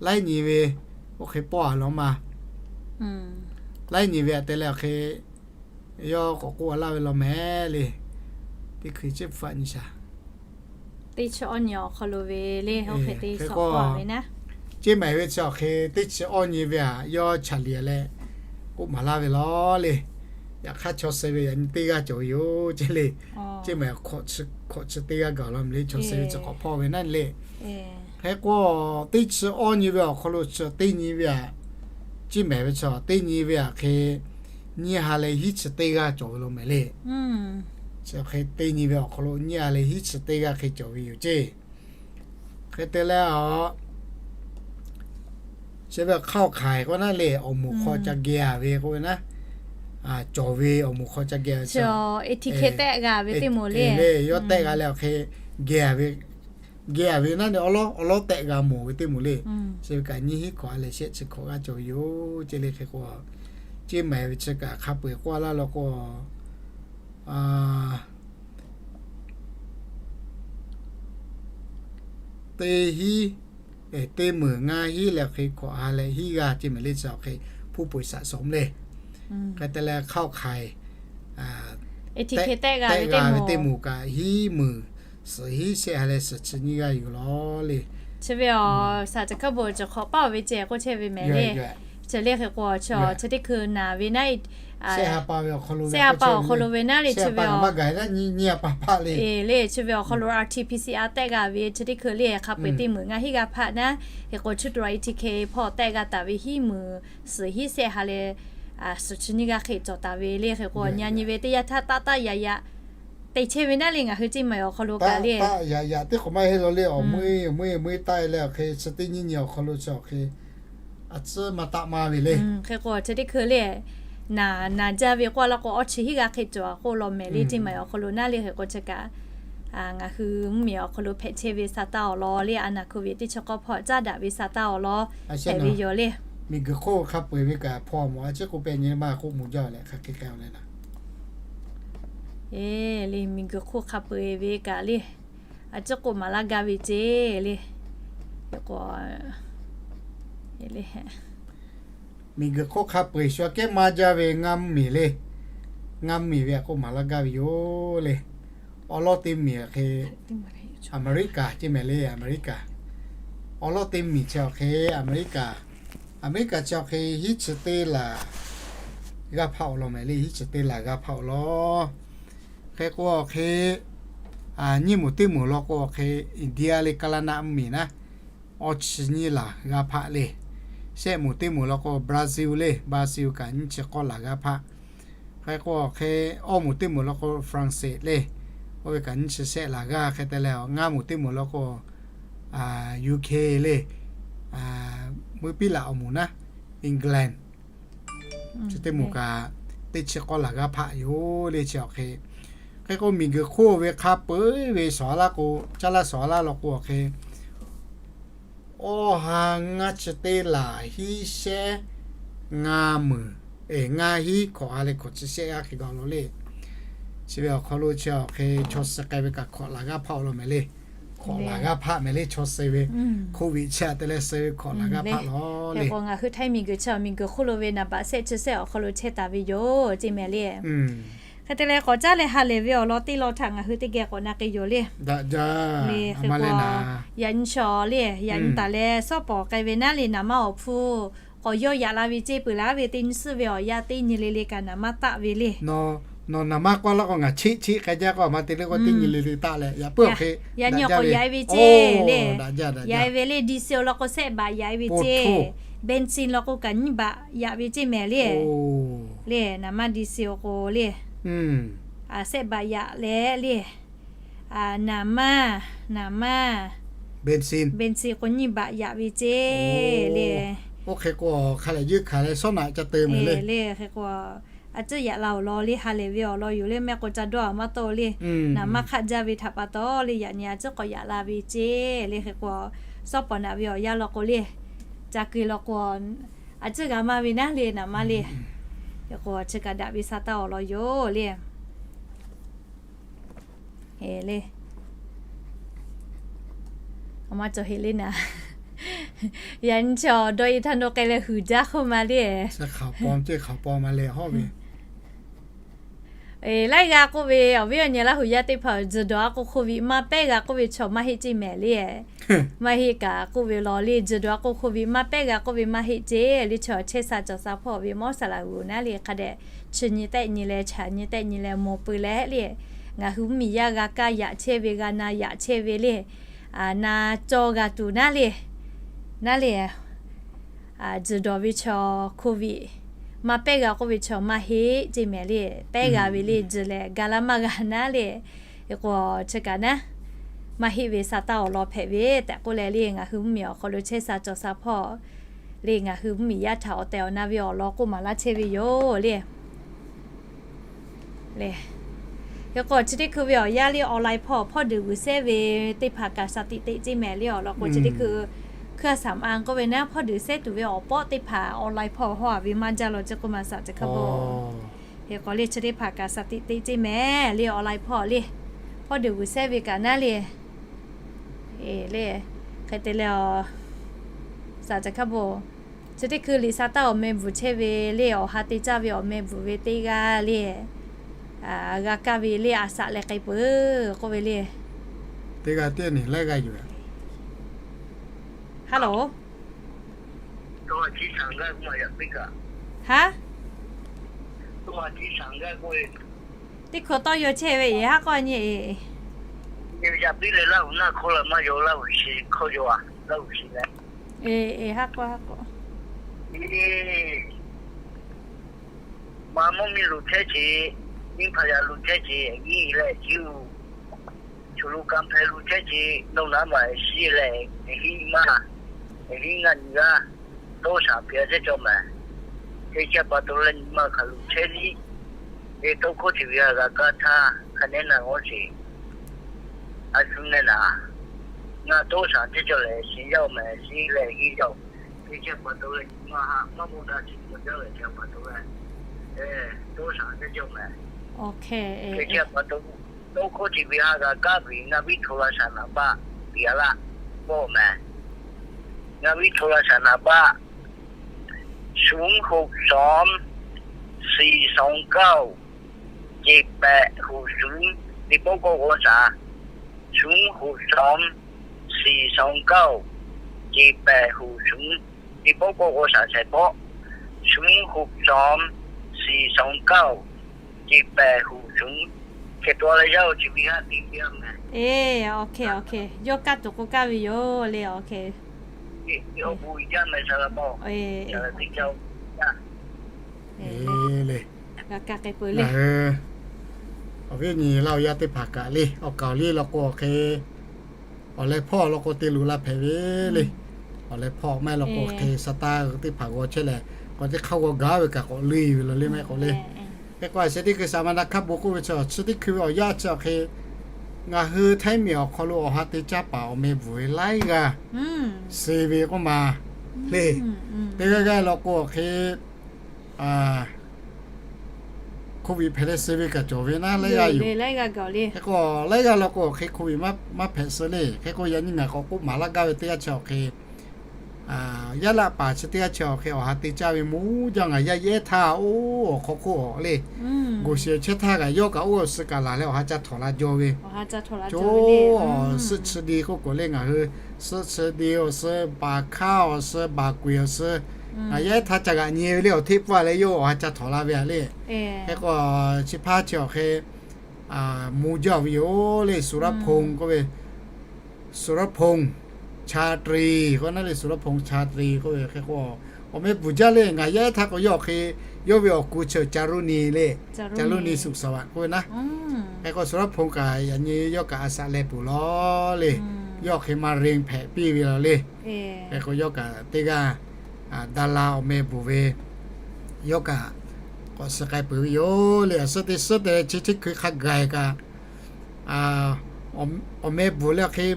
Laiˉ nyi ve oˇ hk'e pawˆ a law ma. Laiˉ nyi ve aꞈ te leh awˬ hk'e yawˇ k'awꞈ k'oˆ a laˇ ve law mehˍ le. Teˇ hkui chi hpu a nyi shaˍ Teˇ chi awˇ nyi awˬ hk'aw lo ve le, oˇ hk'e te k'o, Ceˇ mehˍ ve chi awˬ hk'e teˇ chi awˇ nyi ve aꞈ yawˇ chaꞈ liꞈ leh k'oˆ maˍ laˇ ve law le. Yaꞈ hk'aˇ chaw suh ve yaꞈ nyi teˇ g'aˇ cawˬ ve yoˬ ce le. Ceˇ mehˍ hkawꞈ chi teˇ g'aˇ gaˬ law mehˍ le, chaw suh ve chi k'awꞈ hpawˇ ve naˉ le. Hk'e k'o teˇ chi awˇ nyi ve awˬ hk'aw lo chi teˇ nyi ve aꞈ, Ceˇ mehˍ ve chi teˇ nyi ve aꞈ hk'e nyiˇ ha leh hiˉ chi teˇ g'aˇ cawˬ ve law mehˍ le. Chi hk'e teˇ nyi ve awˬ hk'aw lo nyiˇ ha leh hiˉ chi teˇ g'aˇ hk'e cawˬ ve yoˬ ce. Hk'e te leh a, chi ve hk'aˇ awˬ hk'aiˍ k'o naˉ le, awˬ moˍ hk'aw ca geh a ve k'oˆ ve naˉ, cawˬ ve awˬ moˍ hk'aw ca geh ve chi, tehˆ g'a ve teˇ moˍ le. Yawˇ tehˆ g'a leh awˬ hk'e geh a ve, geh a ve naˉ le, awˬ lawˉ tehˆ g'a mawˬ ve teˇ moˍ le. Chi ve kaꞈ nyiˇ hiˉ hkawꞈ ha leh shehˆ chi hkawꞈ g'aˇ cawˬ ve yoˬ ce le. Hk'e k'o Ceˇ mehˍ ve chi kaꞈ hk'a peu-eˬ k'oˆ laˇ law k'o, teˇ hiˉ, teˇ meunˍ ngaˇ hiˉ leh hk'e hkawꞈ ha leh hiˉ g'aˇ ce mehˍ le. Chi awˬ hk'e ผู้ป่วยสะสม le. Hk'e te leh hk'aˇ awˬ hk'aiˍ tehˆ g'a ve teˇ moˍ kaꞈ hiˉ meunˍ suhˍ hiˉ shehˆ ha leh suhˍ chi nyiˇ g'aˇ yoˬ law le. Chi ve aˬ saˍ caˬ hkaˉ bon cawˬ hk'awꞈ paˇ ve ceh k'oˆ chehˇ ve mehˍ le. Chi le hk'e k'o chi teˇ hkui naˍ ve naˉ, shehˆ ha pa awˬ hk'aw lo ve naˉ le, chi ve aˬ, le chi ve awˬ hk'aw lo R T P C R tehˆ g'a ve chi teˇ hkui le hk'a peu-eˬ teˇ meunˍ ngaˇ hiˉ g'aˇ hpaˆ naˉ. Hk'e k'o ชุดตรวจ A T K hpawˇ tehˆ g'a taˍ ve hiˉ meunˍ suhˍ hiˉ shehˆ ha leh suhˍ chi nyiˇ g'aˇ hk'e cawˬ taˍ ve le. Hk'e k'o nyi nyi ve teˇ yanˇ htaˇ taˆ taˆ yaꞈ yaꞈ te chehˇ ve naˉ le, ngaˬ hui Ceˇ mehˍ awˬ hk'aw lo kaꞈ le, taˆ yaꞈ yaꞈ teˇ hk'awꞈ maˇ heˆ law le. Awˬ meuˇ awˬ meuˇ meuˇ taˆ e leh awˬ hk'e chi teˇ nyiˇ nyi awˬ hk'aw lo chi awˬ hk'e a tcuhˉ maˇ taˆ maˇ ve le. Hk'e k'o chi teˇ hkui le naˍ naˍ jaˇ ve k'oˆ laˇ k'o awˇ chi hiˉ g'aˇ hk'e cawˬ k'oˆ law mehˍ le. Ceˇ mehˍ awˬ hk'aw lo naˉ le hk'e k'o chi kaꞈ ngaˬ hui mvuhˇ miˬ awˬ hk'aw lo hpehꞈ chehˇ ve sa taˇ awˬ lawn le, a naˍ hk'oˆ ve teˇ chi k'awˇ hpawˇ caˉ daꞈ ve sa taˇ awˬ lawn hpehꞈ ve yoˬ le. Miˬguiˬ hk'oˆ hk'a peu-eˬ ve kaꞈ hpawˇ mawˬ a ciˉ k'oˆ pehˇ nyi maˇ k'oˆ mawˬ jaˇ leh hk'aˬ hk'e k'ai-o le naˍ. E, le miˬguiˬ hk'oˆ hk'a peu-eˬ ve kaꞈ le, a ciˉ k'oˆ maˍ laˇ gaˇ ve ceˇ le. Miˬguiˬ hk'oˆ hk'a peu-eˬ shu aꞈ kehˉ maˇ jaˇ ve ngaˇ mvuhˇ miˬ le. Ngaˇ mvuhˇ miˬ ve aꞈ k'oˆ maˍ laˇ gaˇ ve yoˬ le. Awˬ lawn teˇ miˬ hk'e Aˍmeˍriˆkaˍ ceˇ mehˍ le, Aˍmeˍriˆkaˍ. Awˬ lawn teˇ miˬ chi awˬ hk'e Aˍmeˍriˆkaˍ, Aˍmeˍriˆkaˍ chi awˬ hk'e hiˉ chi teˇ laˬ g'aˇ hpaˆ awˬ lawn mehˍ le, hiˉ chi teˇ laˬ g'aˇ hpaˆ awˬ lawn. Hk'e k'o awˬ hk'e nyiˇ moˍ teˇ moˍ law k'o awˬ hk'e India le Kaˍlaˇnaˆ mvuhˇ miˬ naˉ, awˇ chi nyiˇ laˬ g'aˇ hpaˆ le. Shehˆ moˍ teˇ moˍ law k'o Brazil le, Brazil kaꞈ nyiˇ chi k'awˇ laˬ g'aˇ hpaˆ. Hk'e k'o awˬ hk'e awˇ moˍ teˇ moˍ law k'o France le, oˇ ve kaꞈ nyiˇ chi shehˆ laˬ g'aˇ. Hk'e te leh ngaˇ moˍ teˇ moˍ law k'o U K le, meuˇ piˉ laꞈ awˬ moˍ naˉ England chi teˇ moˍ kaꞈ teˇ chi k'awˇ laˬ g'aˇ hpaˆ yoˬ le chi awˬ hk'e. Hk'e k'o miˬguiˬ hk'oˆ ve hk'a peu-eˬ ve shawˍ laˇ k'o, caˇ laˇ shawˍ laˇ law k'o awˬ hk'e awˇ ha ngaˇ chi teˇ laˬ hiˉ shehˉ ngaˇ meunˍ, ngaˇ hiˉ hkawꞈ ha leh hkawꞈ chi shehˆ g'aˇ hk'e gaˬ law le. Chi ve awˬ hk'aw lo chi awˬ hk'e chaw suh k'ai ve kaꞈ hkawꞈ laˬ g'aˇ hpaˆ awˬ lawn mehˍ le. Hkawꞈ laˬ g'aˇ hpaˆ mehˍ le chaw suh ve. Covid chi aꞈ te leh suh ve hkawꞈ laˬ g'aˇ hpaˆ law le. Hk'e k'o ngaˬ hui Htaiˇ miˬguiˬ chi miˬguiˬ hk'oˆ lo ve naˍ baꞈ shehˆ chi shehˆ awˬ hk'aw lo chehˇ taˍ ve yoˬ ceˇ mehˍ le. Hk'e te leh k'awꞈ caˉ leh ha lehˬ ve awˬ lawn teˇ lawn htaꞈ ngaˬ hui teˇ geh k'awꞈ na k'ai yoˬ le. Hk'e k'o, yaꞈ nyi chaw le, yaꞈ nyi taˍ leh suhˉ pawˍ k'ai ve naˉ le, naˍ manˇ awˬ hpu k'awꞈ yawˇ yaꞈ la ve ceˇ peuˬ laˇ ve teˇ nyi suhˉ ve awˬ yanˇ teˇ nyi le le kaꞈ naˍ manˇ taˆ ve le. Nawˬ naˍ manˇ k'oˆ laˇ k'o ngaˬ cheˆ cheˆ k'ai jaˇ k'o, a ma te le k'o teˇ nyi le le taˆ leh yaꞈ puiˉ awˬ hk'e, yaꞈ nyi k'awꞈ yaꞈ e ve ceˇ le. Yaꞈ e ve le, diesel law k'o sehˆ baꞈ yaꞈ e ve ceˇ. Benzin law k'o kaꞈ nyiˇ baꞈ yaꞈ ve ceˇ mehˍ le. Le naˍ manˇ diesel k'o le, sehˆ baꞈ yaꞈ leh le, naˍ manˇ, naˍ manˇ, benzin k'o nyiˇ baꞈ yaꞈ ve ceˇ le. Oˇ hk'e k'o hk'a lehˬ yeunˇ hkanˍ leh shawˉ naꞈ ca te mehˍ le. Le hk'e k'o, a ciˉ yaꞈ la awˬ lawn le, ha lehˬ ve awˬ lawn yoˬ le. Mehˆ k'o ca dawˇ a maˇ tawˆ le. Naˍ manˇ hk'aˆ jaˇ ve htaꞈ pa taw le, yaꞈ nyi a ciˉ k'awꞈ yaꞈ la ve ceˇ le. Hk'e k'o, suhˉ pawˍ naꞈ ve awˬ yanˇ law k'o le, ca keu law k'o, a ciˉ g'a maˇ ve naˉ le naˍ manˇ le. Hk'e k'o chi kaꞈ daꞈ ve sa taˇ awˬ lawn yoˬ le. Eˬ le, a ma cawˬ heˆ le naˍ. Yaꞈ nyi chaw dawˇ e htaˇ nawˬ k'ai leh huiˍ jaˇ hk'oˆ ma le. Laiˉ g'a k'oˆ ve awˬ viˉ awˬ nyi Laˇ huˍ yaˇ teˇ hpaˍ, tzuhˬ dawˬ a k'o hk'oˆ ve maˇ pehˉ g'a k'oˆ ve chaw maˇ heˆ ceˇ mehˍ le. Maˇ heˆ kaꞈ k'oˆ ve law le, tzuhˬ dawˬ a k'o hk'oˆ ve maˇ pehˉ g'a k'oˆ ve maˇ heˆ ceˇ le. Chaw chehˇ sha cawˬ sha hpawˇ ve mawˇ saˍ laꞈ g'uiˬ naˉ le hk'a dehꞈ chi nyi tehˆ nyi leh, chaꞈ nyi tehˆ nyi leh mawˬ peuˬ leh le, ngaˬ hui mvuhˇmiˬ yaˇ g'a kaˇ yaꞈ chehˇ ve, g'a na yaꞈ chehˇ ve le, na cawˇ g'a tuˬ naˉ le, naˉ le, tzuhˬ dawˬ ve chaw hk'oˆ ve maˇ pehˉ g'a k'oˆ ve chaw maˇ heˆ ceˇ mehˍ le. Pehˉ g'a ve le, tzuhˬ lehˬ ga laˇ maˇ g'a naˉ le. Hk'e k'o chi kaꞈ naˉ, maˇ heˆ ve sa taˇ awˬ lawn hpehꞈ ve tehꞈ k'oˆ leh le, ngaˬ hui mvuhˇmiˬ awˬ hk'aw lo chehˇ sha cawˬ sha hpawˇ le, ngaˬ hui mvuhˇmiˬ yaˇ htaꞈ awˬ tehˬ awˬ na ve awˬ lawn k'oˆ maˍ laˇ chehˇ ve yoˬ le. Le, hk'e k'o chi teˇ hkui ve awˬ yanˇ le online hpawˇ hpawˇ duiˬ g'uiˬ sehˉ ve teˇ hpaˍ kaꞈ shaˍ tiꞈ teꞈ ceˇ mehˍ le. Awˬ lawn k'o chi teˇ hkui hkui a saˍ ma k'oˆ ve naˉ hpawˇ duiˬ sehˉ tuˬ ve awˬ pawˆ teˇ hpaˍ online hpawˇ hawˉ a ve maˇ jaˇ law ceˇ k'oˆ ma saˍ ceˬ hk'a bo. Hk'e k'o le chi teˇ hpaˍ kaꞈ shaˍ tiꞈ teꞈ ceˇ mehˍ le online hpawˇ le. Hpawˇ duiˬ g'uiˬ sehˉ ve kaꞈ naˉ le. Eˬ le, hk'e te leh, saˍ ceˬ hk'a bo, chi teˇ hkui liꞈ sha taˇ awˬ meh bvuhˬ chehˇ ve le, awˬ ha te caˇ ve awˬ meh bvuhˬ ve teˇ g'aˇ le, g'a kaˇ ve le a shaꞈ leh k'ai peuˬ k'oˆ ve le. Teˇ g'aˇ teˇ nyi laiˉ g'aˇ yoˬ. Hello. Haˉ, teˇ hkui tawˇ yaw chehˇ ve eˬ haˉ k'awˇ nyi eˬ. Yaꞈ piˇ leh Laˇ huˍ naˆ hkawˇ la maˇ yaw, Laˇ huˍ shi hkawˇ yaw a, Laˇ huˍ shi leh. Eˬ, eˬ, haˉ k'awˇ, haˉ k'awˇ. Maˇ mvuhˇ miˬ luˬ chehˇ ce, nyiˇ hpaˍ yaꞈ luˬ chehˇ ce, nyiˇ leh jiˇ u, shu lo kanˇ hpehˇ luˬ chehˇ ce, nawˬ naˉ maˬ shiˍ leh, hiˉ maˇ, hiˉ ngaˇ nyi g'aˇ, dawˇ shaˍ piˇ a chehˇ cawˬ mehˍ. Teˇ chehˇ pa taw leh nyi ma hk'aˬ luˬ chehˇ liˇ, eˬ, tawˇ hkawˇ chi ve a g'a kaˇ htaˇ hk'a nehˉ naˬ g'awˇ sheˍ. A shu nehˬ naˬ, ngaˬ dawˇ shaˍ chehˇ cawˬ leh shiˍ yaˇ mehˍ, shiˍ leh hiˉ yaˇ. Teˇ chehˇ pa taw leh nyi ma haꞈ maˇ bon daꞈ chi maw jaˇ leh chehˇ pa taw leh, dawˇ shaˍ chehˇ cawˬ mehˍ. Teˇ chehˇ pa taw, tawˇ hkawˇ chi ve a g'a kaˇ ve ngaˬ viˉ hto la shaˍ naˍ baˆ piˇ a laˇ, k'awˇ mehˍ. Ngaˬ viˉ hto la shaˍ naˍ baˆ, shuˍ hoꞈ shawˍ, shiˍ shawˍ kaoˇ, jeˬ pehꞈ hoꞈ shuˍ, teˇ pawˆ k'awꞈ g'awˇ shaˍ. Shuˍ hoꞈ shawˍ, shiˍ shawˍ kaoˇ, jeˬ pehꞈ hoꞈ shuˍ, teˇ pawˆ k'awꞈ g'awˇ shaˍ shehˍ pawˆ. Shuˍ hoꞈ shawˍ, shiˍ shawˍ kaoˇ, jeˬ pehꞈ hoꞈ shuˍ. Hk'e taw leh yaˇ-oˬ, chi ve haˉ te piˇ a mehˍ. Eˬ, OK, OK. Yawˇ kaˇ tuˬ k'o kaˇ ve yoˬ le, OK. Awˬ bon uiˍ jaˇ mehˍ, saˍ laꞈ ma-oˬ. Eˬ, le, g'a kaˇ k'ai peuˬ le. Awˬ viˉ awˬ nyi Laˇ huˍ yaˇ teˇ hpaˍ kaꞈ le, awˬ kaˍ awˬ liˇ law k'o awˬ hk'e awˬ leh hpawˇ law k'o te luˬ la hpehꞈ ve le. Awˬ leh hpawˇ maˇ heˆ law k'o hk'e sa taˇ teˇ hpaˍ g'aw chehˇ leh, k'awꞈ teˇ hk'aˇ g'aw gaˉ ve kaꞈ k'awꞈ le ve la le mehˆ k'o le. Hk'e k'o a sheh teˇ hkui saˍ ma na hk'a bon k'oˆ ve chi, chi teˇ hkui ve awˬ yanˇ chi awˬ hk'e ngaˬ hui Htaiˇ miˬ awˬ hk'aw lo awˬ ha te caˇ paˍ awˬ meh bvuhˬ ve laiˉ g'aˇ suh ve k'oˆ ma le. Teˇ g'aˇ g'aˇ law k'o awˬ hk'e โควิด hpehꞈ leh suh ve kaꞈ cawˬ ve naˉ laiˉ g'aˇ yoˬ. Hk'e k'o laiˉ g'aˇ law k'o awˬ hk'e โควิด maˇ hpehꞈ suh le. Hk'e k'o yaꞈ nyi ngaˬ k'awꞈ k'oˆ maˍ laˇ gaˇ ve teˇ g'aˇ chi awˬ hk'e Yaˇ laˆ paˍ chi teˇ g'aˇ chi awˬ hk'e awˬ ha te caˇ ve mvuhˇ jaˇ ngaˬ yaˇ yehˇ htaˇ oˇ awˬ hk'aw hk'oˆ awˬ le. Goˬ shiˍ chehˇ htaˇ kaꞈ yawˇ kaꞈ oˇ awˬ suh kaꞈ laˬ leh awˬ ha ca htawnˍ la jaw ve. Coˇ awˬ suhˆ chi di k'oˆ k'o le ngaˬ hui suhˆ chi di awˬ suh, baˬ hkaˇ awˬ suh, baˬ kuiˬ awˬ suh, ngaˬ yaˇ ehˉ htaˇ ca g'aꞈ nyi ve le awˬ hteˆ pfuhˇ leh yawˇ awˬ ha ca htawnˍ la ve a le. Hk'e k'o, chi hpaˇ chi awˬ hk'e mvuhˇ jaˇ ve yoˬ le. Suˍraˉhponˇ k'oˆ ve, Suˍraˉhponˇ Chatriˍ k'oˆ naˉ le, Suˍraˉhponˇ Chatriˍ k'oˆ ve hk'e k'o, awˬ meh bvuhˬ jaˇ le ngaˬ yaˇ ehˉ htaˇ k'o yawˇ hk'e yawˇ ve awˬ ku chi Caˍruˆniˍ le, Caˍruˆniˍ suꞈ saˍ vaꞈ k'oˆ ve naˉ. Hk'e k'o Suˍraˉhponˇ kaꞈ yaꞈ nyi yawˇ kaꞈ a shaꞈ leh peuˬ law le. Yawˇ hk'e maˇ ren hpehꞈ piˇ ve law le. Hk'e k'o yawˇ kaꞈ teˇ g'aˇ daˇ laˇ awˬ meh bvuhˬ ve, yawˇ kaꞈ k'awꞈ suh k'ai peuˬ ve yoˬ le. Awˬ suhˉ teˇ suhˉ te chi teˇ hkui hk'a gaˬ kaꞈ, awˬ meh bvuhˬ le awˬ hk'e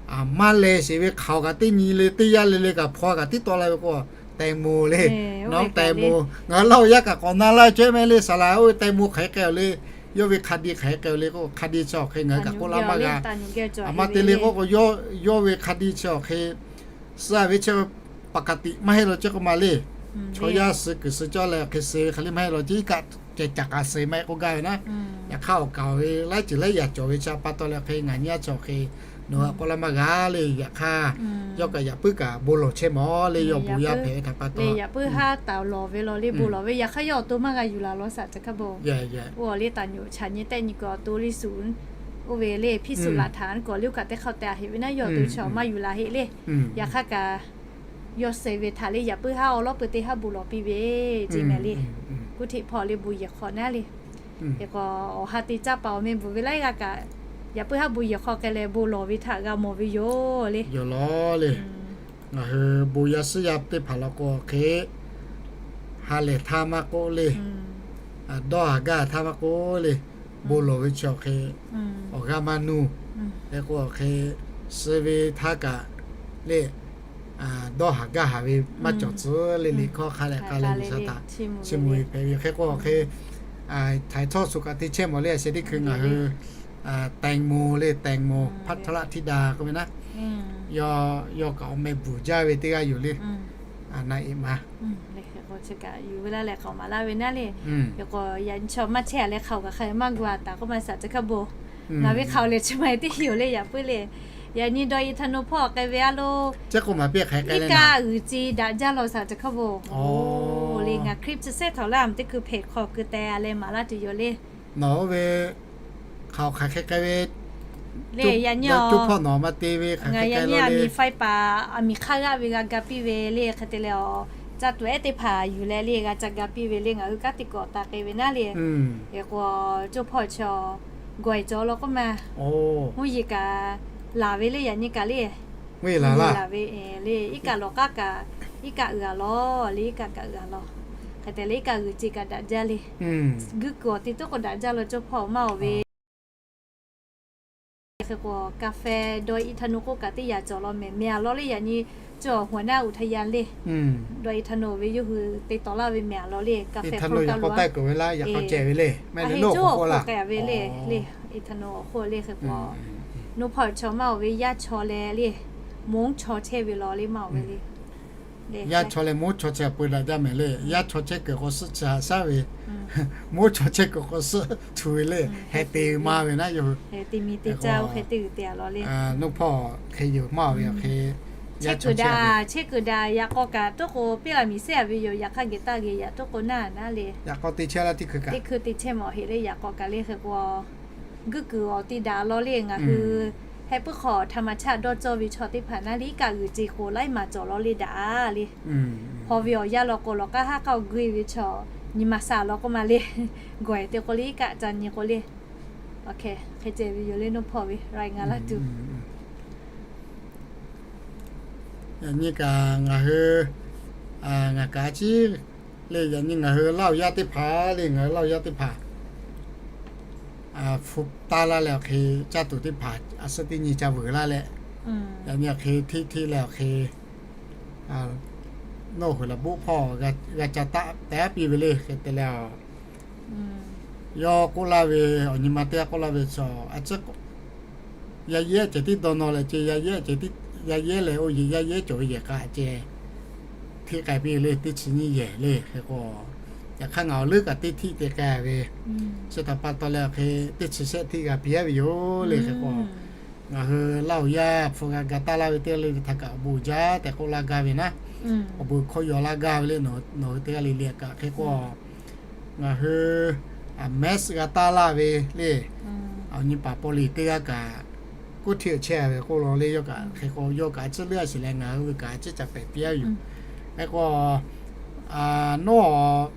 maˇ leh sheˍ ve hk'aoˍ kaꞈ teˇ nyi le teˇ yanˇ le le kaꞈ hpaw kaꞈ tiˉ tawˆ la ve k'o, แตงโม le, น้องแตงโม ngaˬ hui laˇ awˬ yaˇ kaꞈ k'awꞈ na laˇ cawehˇ meh le, saˍ laꞈ oˇ ve แตงโม hk'aˬ hk'e k'ai awˬ le, yawˇ ve hk'a di hk'aˬ hk'e k'ai awˬ le k'o, hk'a di chi awˬ hk'e ngaˬ hui kaꞈ k'oˆ laˇ maˇ g'a. Aˬ ma te le k'oˆ k'o, yawˇ ve hk'a di chi awˬ hk'e suh ve chi ปกติ maˇ heˆ law ceh k'oˆ ma le. Chaw yaˇ suh kuiˬ suh cawˇ leh awˬ hk'e suh ve hk'e le maˇ heˆ law ceh, iˉ kaˆ ceh caꞈ k'a suh maˇ heˆ k'oˆ gaˇ ve naˉ. Yaꞈ hk'aˇ awˬ kaˍ awˬ ve laiˉ ceuˬ laiˉ yaꞈ cawˬ ve chi a pa taw leh hk'e ngaˬ nyi a chi awˬ hk'e nawˬ hui k'oˆ laˇ maˇ g'a le. Yaꞈ hk'aˇ yawˇ kaꞈ yaꞈ puiˉ kaꞈ bon lawˬ chehˇ mawˬ le, yawˇ bon yaˇ hpehꞈ ve htaꞈ pa taw. Yaꞈ puiˉ haˉ taˍ lawˬ ve law le, bon lawˬ ve yaꞈ hk'aˇ yawˇ awˬ to maˇ g'a yuˬ laˬ law shaꞈ chi hk'a bon. Oˇ a le taˍ nyuꞈ chaꞈ nyi tehˆ nyi kuiˬ awˬ to le suhˍ, oˇ ve le hpiˇ suhˍ laˬ htaꞈ k'awꞈ le oˇ kaꞈ teˇ hk'aˇ te a heꞈ ve naˉ yawˇ awˬ to chi awˬ maˇ yuˬ laˬ heˆ le. Yaꞈ hk'aˇ kaꞈ yawˇ suh ve htaꞈ le yaꞈ puiˉ haˉ awˬ lawˉ peu teˇ haˉ bon lawˬ piˇ ve ceˇ meh le. Kuˇ hteꞈ hpawˇ le bon yehˬ hk'aw naˉ le. Hk'e k'o awˬ ha te caˇ paˍ awˬ meh bvuhˬ ve laiˉ g'aˇ kaꞈ yaꞈ puiˉ haˉ bon yehˬ hk'aw k'ai leh bon lawˬ ve htaꞈ g'a mawˬ ve yoˬ le. Yoˬ law le. Ngaˬ hui bon yaˇ suhˉ yaˇ teˇ hpaˍ law k'o hk'e, ha lehˬ htaˇ maˇ k'oˆ le, dawˇ haˍ gaˇ htaˇ maˇ k'oˆ le, bon lawˬ ve chi awˬ hk'e awˬ g'aˇ maˇ nuˇ. Hk'e k'o awˬ hk'e suh ve htaˇ kaꞈ le, dawˇ haˍ gaˇ haˍ ve maˇ cawˬ tcuhˉ le le hkawˇ hk'a leh k'a leh G'uiˬsha htaꞈ chiˇ mvuh ve hpehꞈ ve hk'e k'o awˬ hk'e, htaiˍ htawˇ suh kaꞈ te chehˇ mawˬ le. A sheh teˇ hkui ngaˬ hui แตงโม le แตงโม พัทรธิดา k'oˆ ve naˉ, yawˇ yawˇ kaꞈ awˬ meh bvuhˬ jaˇ ve teˇ g'aˇ yoˬ le. Na e ma. Yuˬ ve laˇ leh hk'aoˍ maˍ laˇ ve naˉ le. Hk'e k'o yaꞈ nyi chaw maˇ chehˇ a leh hk'aoˍ kaꞈ hk'a maˇ gu a taˍ k'oˆ ma shaꞈ chi hk'a bon. Ngaˬ ve hk'aoˍ lehˬ chi ma e teˇ yoˬ le yaꞈ puiˉ le. Yaꞈ nyi dawˇ iˉ htaˇ nawˬ hpawˇ k'ai ve a lo, iˉ kaˆ g'uiˬ ce daꞈ jaˇ law shaꞈ chi hk'a bon. Oˇ le ngaˬ คลิป chi sehˉ htawnˍ laˇ a teˇ hkui hpeꞈ hk'aw keu teh a leh maˍ laˇ tuˬ yoˬ le. Nawˬ oˇ ve hk'aoˍ hk'aˬ hk'e k'ai ve le yaꞈ nyi a, coˇ hpawˇ nawˬ ma te ve hk'aˬ hk'e k'ai lo le. Aˬ miˍ hk'aˇ g'aˇ ve g'a ga piˇ ve le hk'e te leh a, caˇ tuˬ ehˉ teˇ hpaˍ yuˬ leh le g'a ca ga piˇ ve le ngaˬ hui kanˉ te kawꞈ taˍ k'ai ve naˉ le. Hk'e k'o coˇ hpawˇ chi gawˬ e cawˬ law k'oˆ ma. Mvuhˇ yeˬ kaꞈ laˬ ve le yaꞈ nyi kaꞈ le. Mvuhˇ yeˬ laˬ ve le iˉ kaˆ lawˬ k'aˉ kaꞈ, iˉ kaˆ uiˍ a law le, iˉ kaˆ kaꞈ uiˍ a law. Hk'e te leh iˉ kaˆ g'uiˬ ce kaꞈ daꞈ jaˇ le. Guiˇ kuiˬ awˬ te tuˉ k'o daꞈ jaˇ law coˇ hpawˇ maˇ oˬ ve. Hk'e k'o กาแฟ dawˇ iˉ htaˇ nawˬ k'oˆ kaꞈ teˇ yaꞈ cawˬ law mehˍ mehˍ a law le yaꞈ nyi, coˇ awˬ hawˬ naˉ uꞈ htaˇ yanˇ le. Dawˇ iˉ htaˇ nawˬ ve yawˇ hui te tawˍ laˇ ve mehˍ a law le กาแฟ hk'aw kaˇ lo a. Coˇ awˬ hk'oˆ k'ai ve le. Hk'e k'o iˉ htaˇ nawˬ awˬ hk'oˆ le nawˬ hpawˇ chaw maˇ oˬ ve yaˇ chaw leh le, monˉ chaw chehˇ ve law le maˇ oˬ ve le. Yaˇ chaw leh monˉ chaw chehˇ peu daꞈ jaˇ mehˍ le. Yaˇ chaw chehˇ kuiˬ k'o suhˆ chi haꞈ shaˉ ve, monˉ chaw chehˇ kuiˬ k'o suhˆ htu ve le. Heh te ma ve naˉ yoˬ. Nawˬ hpawˇ hk'e yoˬ maˇ oˬ ve hk'e, chehˇ kuiˬ daꞈ chehˇ kuiˬ daꞈ yaꞈ k'aw kaꞈ tuˉ k'o piˇ la miˬ sehˉ a ve yoˬ. Yaꞈ hk'aˇ geh taˇ geh yaꞈ tuˉ k'o naˉ naˉ le. Yaꞈ k'aw te chehˇ la teˇ hkui kaꞈ, teˇ hkui te chehˇ mawˬ heˆ le. Yaꞈ k'aw kaꞈ le hk'e k'o guiˇ kuiˬ awˬ te daꞈ law le ngaˬ hui heh puiˉ hk'aw htaꞈ ma chaˇ dawˇ cawˇ ve chaw teˇ hpaˍ naˉ le iˉ kaˆ g'uiˬ ce k'o laiˉ maˬ cawˬ law le daꞈ le. Hpaw ve awˬ yanˇ law k'o lawˬ k'aˉ haˉ k'aw guˇ e ve chaw nyi ma sa law k'oˆ ma le. Gawˬ e te k'o le iˉ kaˆ ca nyi k'o le. Hk'e ceh ve yoˬ le nawˬ hpawˇ ve ra ngaˬ laˇ tuˬ. Yaꞈ nyi kaꞈ ngaˬ hui, ngaˬ kaꞈ a ciˉ le yaꞈ nyi ngaˬ hui Laˇ huˍ yaˇ teˇ hpaˍ le ngaˬ hui Laˇ huˍ yaˇ teˇ hpaˍ hpu taˇ laˇ leh awˬ hk'e caˇ tuˬ teˇ hpaˍ a suhˉ teˇ nyi ca vuiˬ laˇ leh, yaꞈ nyi awˬ hk'e hteˇ hteˇ leh awˬ hk'e nawˬ hui laˬ boˆ hpawˇ g'a ca taˆ tehˉ piˇ ve le hk'e te leh, yawˇ k'oˆ laˇ ve, awˬ nyi ma teˇ g'aˇ k'oˆ laˇ ve chaw a ciˉ yaˇ yehˉ cehˬ tiˉ dawˇ nawˇ leh ce, yaˇ yehˉ cehˬ tiˉ, yaˇ yehˉ lehˬ oˇ yeˬ yaˇ yehˉ cawˬ ve yehˬ k'a ceh hteˆ k'ai piˇ le, teˇ chi nyiˇ yehˬ le hk'e k'o, yaꞈ hk'aˇ ngaˬ awˬ leuˉ kaꞈ teˇ hteˆ te k'ai ve, chi htaꞈ pa taw leh hk'e teˇ chi shehˆ hteˆ g'a piˇ-a ve yoˬ le hk'e k'o, ngaˬ hui Laˇ huˍ yaˇ hpu g'a ga taˇ laˇ ve teˇ g'aˇ le le htaꞈ kaꞈ awˬ bon jaˇ tehꞈ k'oˆ laˇ gaˇ ve naˉ, awˬ bon hkawˇ yaw laˇ gaˇ ve le, nawˬ hui teˇ g'aˇ le le kaꞈ hk'e k'o, ngaˬ hui mask g'a taˇ laˇ ve le, awˬ nyi paˍ paw liꞈ teˇ g'aˇ kaꞈ kuˉ htiˇ awˬ chehˇ-a ve k'oˆ law le, yawˇ kaꞈ hk'e k'o yawˇ kaꞈ a ciˉ leuˉ-a shiˍ leh ngaˬ hui ve kaꞈ a ciˉ ca pehˬ piˇ-a ve yoˬ. Hk'e k'o, nawˬ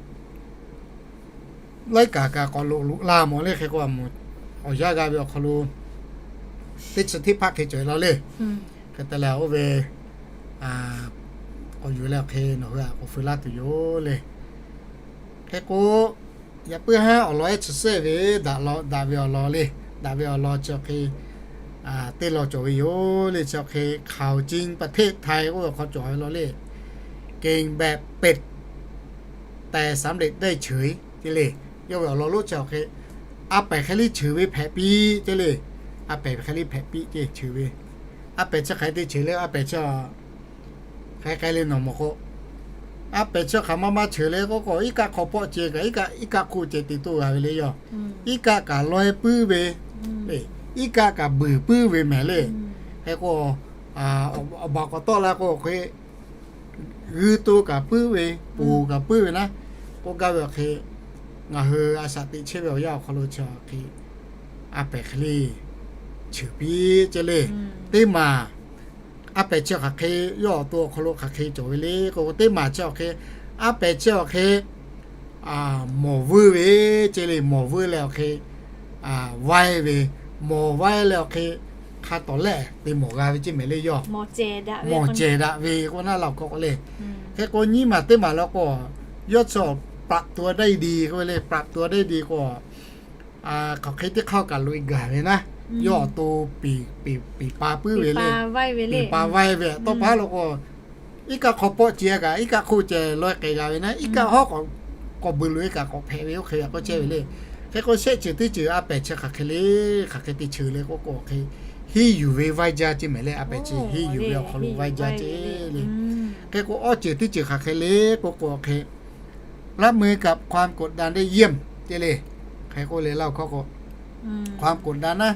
laiˉ kaꞈ kaꞈ k'awꞈ loꞈ loꞈ la mawˬ le hk'e k'o, awˬ yanˇ g'a ve awˬ hk'aw lo teˇ chi hteˆ hpaˆ hk'e cawˬ-e law le. Hk'e te leh oˇ ve k'awꞈ yuˬ leh awˬ hk'e nawˬ hui htaꞈ k'awꞈ feu laˇ tuˬ yoˬ le. Hk'e k'o, yaꞈ puiˉ haˉ awˬ lawn ehˉ chi shehˆ ve daꞈ ve awˬ lawn le, daꞈ ve awˬ lawn chi awˬ hk'e teˇ lawn cawˬ ve yoˬ le. Chi awˬ hk'e ข่าวจริงประเทศไทย oˇ ve awˬ hk'aw cawˬ ve law le, เก่งแบบเป็ด แต่สำเร็จได้เฉย ce le. Yawˇ ve awˬ lawn lonˉ chi awˬ hk'e, a pehˍ hk'e le cheuˬ ve hpehꞈ piˇ ce le. A pehˍ hk'e le hpehꞈ piˇ ce cheuˬ ve, a pehˍ chi hk'aˬ hk'e te cheuˬ le, a pehˍ chi hk'aˬ hk'e le nawˬ mawˬ k'o, a pehˍ chi hk'aˬ ma ma cheuˬ le k'oˆ k'o, iˉ kaˆ hk'aw pawˆ ce kaꞈ, iˉ kaˆ hk'oˆ ce te toˇ g'a ve le yoˬ. Iˉ kaˆ kaꞈ laweh puiˉ ve, iˉ kaˆ kaꞈ buiˬ puiˉ ve mehˍ le. Hk'e k'o, awˬ baˬ k'awꞈ tawˆ la k'o hk'e, g'uiˇ to kaꞈ puiˉ ve, ponˬ kaꞈ puiˉ ve naˉ, k'oˆ gaˇ ve awˬ hk'e, ngaˬ hui a shaꞈ teꞈ chehˇ ve awˬ yanˇ awˬ hk'aw lo chi hk'e, a pehˍ hk'e le cheuˬ piˇ ce le. Teˇ maˬ, a pehˍ chi hk'aˬ hk'e yawˇ awˬ to awˬ hk'aw lo hk'aˬ hk'e cawˬ ve le k'o, teˇ maˬ chi awˬ hk'e, a pehˍ chi awˬ hk'e mawˬ vuiˇ ve ce le, mawˬ vuiˇ leh awˬ hk'e vaiˇ ve, mawˬ vaiˇ leh awˬ hk'e hk'a tawˍ lehˆ te mawˬ g'a ve ce mehˍ le yoˬ. Mawˬ cehˬ daꞈ ve k'o naˉ laˇ awˬ hk'aw k'o le. Hk'e k'o nyiˇ maˬ teˇ maˬ law k'o, yawˇ chi ปรับตัวได้ดี k'oˆ ve le, ปรับตัวได้ดี k'o, hk'aˬ hk'e teˇ hk'aˇ kaꞈ loꞈ-e gaˬ ve naˉ, yawˇ awˬ to peˍ pa puiˉ ve le, peˍ pa vaiˇ ve tawˇ pa law k'o, iˉ kaˆ hk'aw pawˆ ce kaꞈ, iˉ kaˆ hk'oˆ ceh laweh k'ai g'a ve naˉ, iˉ kaˆ hawˉ k'awꞈ buiˬ loꞈ-e kaꞈ k'awꞈ hpehꞈ ve oˇ hk'e ve k'oˆ chehˇ ve le. Hk'e k'o shehˆ ceuˬ teˇ ceuˬ a pehˍ chi hk'aˬ hk'e le, hk'aˬ hk'e te cheuˬ le k'oˆ k'o hk'e, hiˇ yuˬ ve vaiˇ jaˇ ce mehˍ le, a pehˍ chi hiˇ yuˬ ve awˬ hk'aw lo vaiˇ jaˇ ce le. Hk'e k'o awˬ ceuˬ teˇ ceuˬ hk'aˬ hk'e le k'oˆ k'o hk'e, รับมือกับความกดดันได้เยี่ยม ce le. Hk'e k'oˆ le laˇ awˬ hk'aw k'o, ความกดดัน naˉ,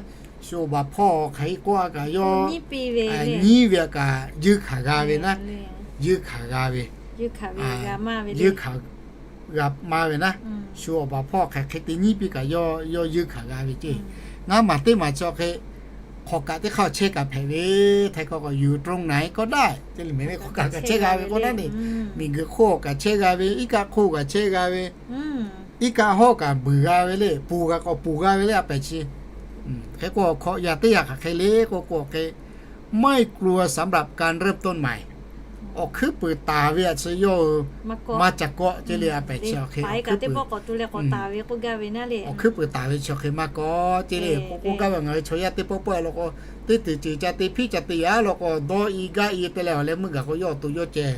shu awˬ baˬ hpawˇ hk'aˬ hk'e k'oˆ-a kaꞈ yawˇ nyiˉ ve kaꞈ yuˇ hkanˍ g'a ve naˉ, yuˇ hkanˍ g'a ve, yuˇ hkanˍ g'a maˇ ve naˉ, shu awˬ baˬ hpawˇ hk'aˬ hk'e te nyiˉ piˇ kaꞈ yawˇ yuˇ hkanˍ g'a ve ce. Ngaˇ maˬ teˇ maˬ chi awˬ hk'e, hk'awꞈ kaꞈ teˇ hk'aˇ chehˇ kaꞈ hpehꞈ ve, htaiˇ k'awꞈ k'awꞈ yuˬ ตรงไหนก็ได้ ce le mehˍ le, hk'awꞈ kaꞈ kaꞈ chehˇ g'a ve k'o naˉ le, miˬguiˬ hk'oˆ kaꞈ chehˇ g'a ve, iˉ kaˆ hk'oˆ kaꞈ chehˇ g'a ve, iˉ kaˆ hawˉ kaꞈ buiˬ g'a ve le, ponˬ kaꞈ k'awꞈ ponˬ g'a ve le a pehˍ chi. Hk'e k'o awˬ hk'awꞈ yaˇ teˇ yaˇ hk'aˬ hk'e le k'oˆ k'o hk'e, ไม่กลัวสำหรับการเริ่มต้นใหม่ awˬ hkuiˉ puiˍ taˍ ve a chi yawˇ hui maˇ ca kawˆ ce le a pehˍ chi awˬ hk'e, awˬ hkuiˉ puiˍ taˍ ve chi awˬ hk'e maˇ kawˆ ce le k'oˆ k'oˆ gaˇ ve. Ngaˬ hui chaw yaˇ teˇ pawˆ pawˆ law k'o, teˇ teꞈ ceuˬ ca te hpiˇ ca te yaꞈ law k'o, dawˇ i gaˇ i te leh awˬ leh meuˇ gaˬ k'o yawˇ awˬ to yawˇ ceh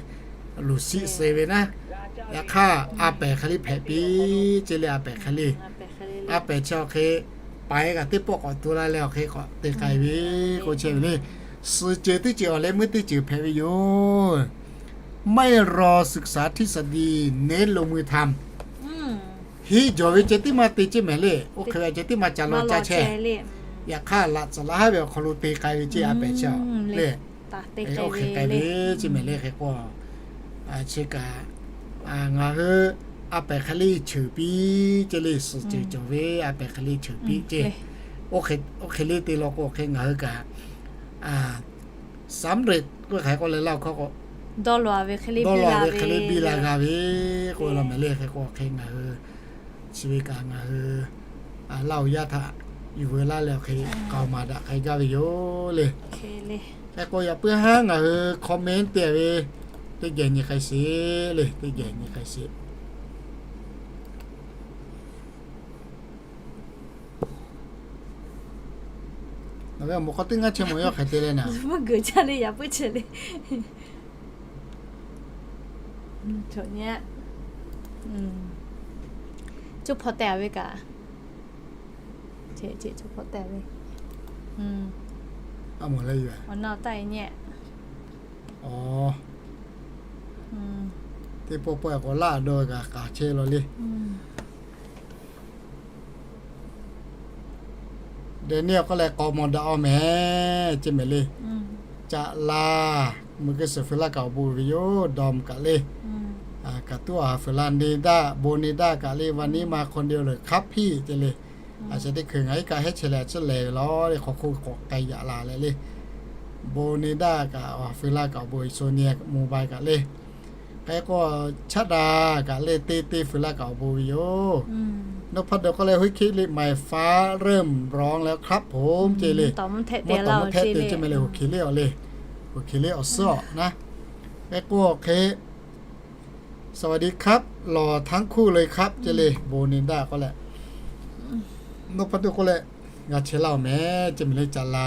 luˬ siˆ suh ve naˉ. Yaꞈ hk'aˇ a pehˍ hk'e le hpehꞈ piˇ ce le a pehˍ hk'e le, a pehˍ chi awˬ hk'e, paiˍ kaꞈ teˇ pawˆ k'awꞈ tu la leh awˬ hk'e k'awꞈ te k'ai ve k'o chehˇ ve le. Suhˍ ceuˬ teˇ ceuˬ awˬ leh meuˇ teˇ ceuˬ hpehꞈ ve yoˬ. ไม่รอศึกษาทฤษฎี เน้นลงมือทำ hiˆ jawˬ ve ceh tiˉ maˇ te ce mehˍ le, oˇ hk'e ve ceh tiˉ maˇ ca law caˇ chehˇ. Yaꞈ hk'aˇ laꞈ tcuhˍ laˬ haˉ ve awˬ hk'aw lo te k'ai ve ce a pehˍ chi le. Oˇ hk'e k'ai ve ce mehˍ le hk'e k'o, chi kaꞈ ngaˬ hui a pehˍ hk'e le cheuˬ piˇ ce le, suhˍ ceuˬ cawˬ ve a pehˍ hk'e le cheuˬ piˇ ce. Oˇ hk'e le te law k'o hk'e ngaˬ hui kaꞈ สำเร็จ k'oˆ hk'e k'oˆ leh laˇ awˬ hk'aw k'o, dawˇ law ve hk'e le biˇ la g'a ve k'oˆ law mehˍ le hk'e k'o hk'e ngaˬ hui chi ve kaꞈ ngaˬ hui Laˇ huˍ yaˇ htaꞈ yuˬ veu laˇ leh awˬ hk'e k'aoˍ maˍ daꞈ k'ai gaˇ ve yoˬ le. Hk'e k'o yaꞈ puiˉ haˉ ngaˬ hui comment te ve teˇ geh nyi k'ai sheˍ le, teˇ geh nyi k'ai sheˍ. Nawˬ ve awˬ moˍ k'aw teˇ ngaˇ chehˇ mawˬ yawˇ hk'aˬ te leh naˍ. Mvuhˇ g'uiˬ caˇ le yaꞈ puiˉ chehˇ le. Coˇ hpawˇ teh ve kaꞈ, coˇ hpawˇ teh ve, awˬ nawˬ taˇ e nyi. Teˇ pawˆ pawˆ k'awꞈ laˇ dawˇ kaꞈ k'aˍ chehˇ law le. Daniel k'oˆ leh k'awꞈ mawˬ daꞈ-aw mehˍ ceˇ mehˍ le. Caꞈ la, meuꞈ keu suhˍ feu laˇ kaꞈ awˬ bon uiˍ ve yoˬ. Dawˇ mvuh kaꞈ le, kaꞈ tuˉ awˬ ha feu laˇ. Ne daꞈ, bon ne daꞈ kaꞈ le, วันนี้มาคนเดียวเลยครับพี่ ceˇ le. A shaꞈ teˇ hkui ngaˬ iˉ kaˆ hehˉ chehˇ leh a ciˉ lehˬ ve law le, hk'aw hk'oˆ k'awꞈ k'ai yaꞈ la leh le. Bon ne daꞈ kaꞈ awˬ ha feu laˇ kaꞈ awˬ bon uiˍ, Sonia mobile kaꞈ le. Hk'e k'o, chaˇ daꞈ kaꞈ le, teˇ teˇ feu laˇ kaꞈ awˬ bon uiˍ yoˬ. Nawˬ hpaˇ dawˬ k'oˆ leh โอเค เลย my father ร้องแล้วครับผม ceˇ le. Mvuhˇ taˍ mvuhˇ htehˆ te ceˇ mehˍ le, โอเค เลย awˬ le, โอเค เลย awˬ suhˉ-aw naˉ. Hk'e k'o hk'e สวัสดีครับ หล่อทั้งคู่เลยครับ ceˇ le. Bon ne daꞈ k'oˆ leh, nawˬ hpaˇ dawˬ k'oˆ leh g'a chehˇ laˇ-aw mehˍ ceˇ mehˍ le. Caꞈ la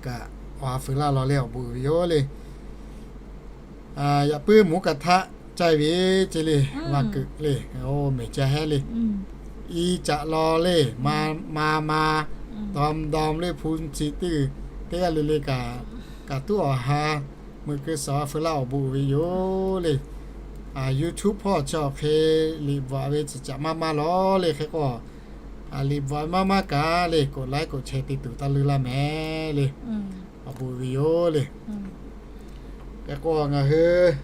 kaꞈ awˬ ha feu laˇ law le, awˬ bon uiˍ ve yoˬ le. Yaꞈ puiˉ mvuhˇ kaꞈ htaˆ caiˇ ve ceˇ le. Maˇ keu le, oˇ mehˍ ca hehˉ le. I caꞈ law le, ma ma ma, dawˇ dawˇ le, ภูนทรีย์ teˇ g'aˇ le le kaꞈ, kaꞈ tuˉ awˬ ha meuꞈ keu suhˍ awˬ ha feu laˇ awˬ bon uiˍ ve yoˬ le. YouTube hpawˇ chi awˬ hk'e liꞈ bvuhꞈ ve tcuhˍ caꞈ maˇ maˇ law le. Hk'e k'o, liꞈ bvuhꞈ ve maˇ maˇ kaꞈ le, กดไลค์ กดแชร์ te tuˬ taˇ leuˇ laˇ mehˍ le. Awˬ bon uiˍ ve yoˬ le. Hk'e k'o ngaˬ hui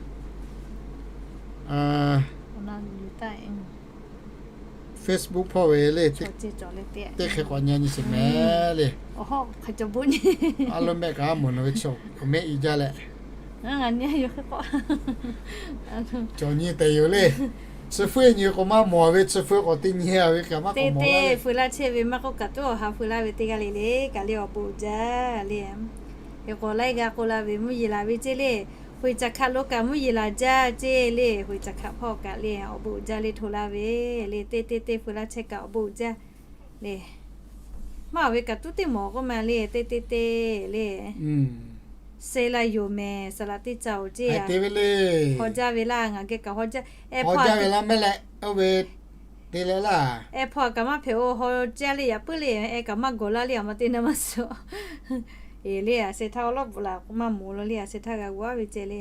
Facebook hpawˇ ve le, teˇ hk'e k'awꞈ nyi nyi sheˍ mehˍ le. A lo mehˆ kaꞈ maˍ nawˬ ve chaw awˬ mehˆ i jaˇ leh, cawˬ nyi tehꞈ yoˬ le. Chi hpfuhˇ nyi k'o maˇ mawˬ ve, chi hpfuhˇ k'awꞈ teˇ nyi ve kaꞈ maˇ k'awꞈ mawˬ laˇ le. Feu laˇ chehˇ ve maˇ k'oˆ, kaꞈ tuˉ awˬ ha feu laˇ ve teˇ g'aˇ le le kaꞈ le awˬ bon uiˍ jaˇ le. Hk'e k'o laiˉ g'aˇ k'oˆ la ve mvuhˇ yeˬ laˬ ve ceˇ le. Hk'e caꞈ hkaꞈ lo kaꞈ mvuhˇ yeˬ laˬ jaˇ ceˇ le. Hk'e caꞈ hkaꞈ hpawˇ kaꞈ le awˬ bon uiˍ jaˇ le hto laˇ ve le. Teˇ teˇ teˇ feu laˇ chehˇ kaꞈ awˬ bon uiˍ jaˇ le. Maˇ awˬ ve kaꞈ tuˉ teˇ mawˬ k'oˆ ma le. Teˇ teˇ teˇ le. Se la yoˬ mehˍ, saˍ laꞈ teˇ ca-oˬ ceˇ. Haw jaˇ ve laˇ, ngaˬ geh kaꞈ haw jaˇ. Haw jaˇ ve laˇ mehˍ leh, oˇ ve te leh laˇ. Ehˉ hpawˇ kaꞈ maˇ hpehꞈ-oˬ, haw jaˇ le yaꞈ puiˉ le. Ehˉ kaꞈ maˇ gawˬ laˇ le, a ma teˇ naˇ maˇ suh. Eˬ le, a sheh htaˇ awˬ lawˉ bvuhꞈ laˬ k'o maˇ moˍ law le, a sheh htaˇ g'a g'aˇ ve ceh le.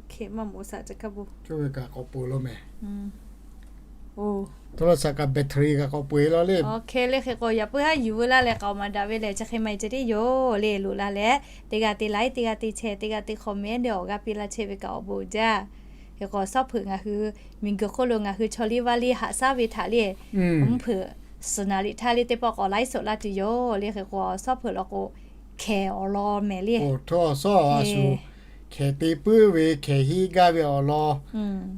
Hk'e maˇ moˍ shaꞈ ca hkaˇ bon. Coˇ ve kaꞈ k'awꞈ peuˬ law mehˍ. Oˇ, โทรศัพท์ kaꞈ แบตเตอรี่ kaꞈ k'awꞈ peuˬ law le. Hk'e le, hk'e k'o yaꞈ puiˉ haˉ yuˬ veu laˇ leh k'aoˍ maˍ daꞈ ve lehˬ, chi hk'e maˇ heˆ ceh tiˉ yoˬ le. Loꞈ la leh teˇ g'aˇ te ไลค์, teˇ g'aˇ te แชร์, teˇ g'aˇ te คอมเมนต์ awˬ g'aˇ piˇ laˇ chehˇ ve kaꞈ awˬ bon uiˍ jaˇ. Hk'e k'o, shawˉ hpeuꞈ ngaˬ hui miˬguiˬ hk'oˆ lo ngaˬ hui chaw liˇ vaˇ liˇ haꞈ shaˉ ve htaꞈ le, mvuhˇ hpeuꞈ suhˍ naˍ liꞈ htaˇ le teˇ pawˆ k'awꞈ ไลฟ์สด laˇ tuˬ yoˬ le. Hk'e k'o, shawˉ hpeuꞈ law k'o, hkehˍ awˬ lawn mehˍ le. Hkehˍ te puiˉ ve, hkehˍ hiˆ gaˇ ve awˬ lawn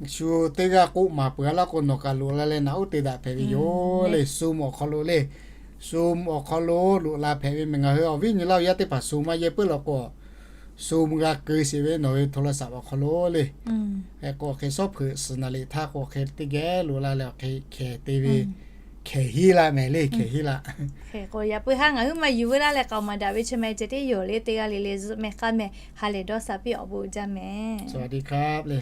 shu teˇ g'aˇ k'oˆ maˍ peuˬ a laˇ k'o, nawˬ kaꞈ loꞈ la leh naꞈ uˉ te daꞈ hpehꞈ ve yoˬ le. Zoom awˬ hk'aw lo le, Zoom awˬ hk'aw lo loꞈ la hpehꞈ ve mehˍ. Ngaˬ hui awˬ viˉ nyi laˇ awˬ yaˇ teˇ hpaˍ Zoom maˇ yehˇ puiˉ law k'o, Zoom g'a keu sheˍ ve nawˬ ve โทรศัพท์ awˬ hk'aw lo le. Hk'e k'o, hk'e shawˉ hpeuꞈ suhˍ naˍ liꞈ htaˇ k'o, hk'e teˇ geh loꞈ la leh awˬ hk'e hkehˍ te ve, hkehˍ hiˆ la mehˍ le, hkehˍ hiˆ la. Hk'e k'o, yaꞈ puiˉ haˉ ngaˬ hui maˇ yuˬ veu laˇ leh k'aoˍ maˍ daꞈ ve chi maˇ heˆ ceh tiˉ yoˬ le. Teˇ g'aˇ le le zuhꞈ mehˍ k'aˇ mehˍ ha lehˬ dawˇ sha piˇ awˬ bon uiˍ jaˇ mehˍ. สวัสดีครับ le.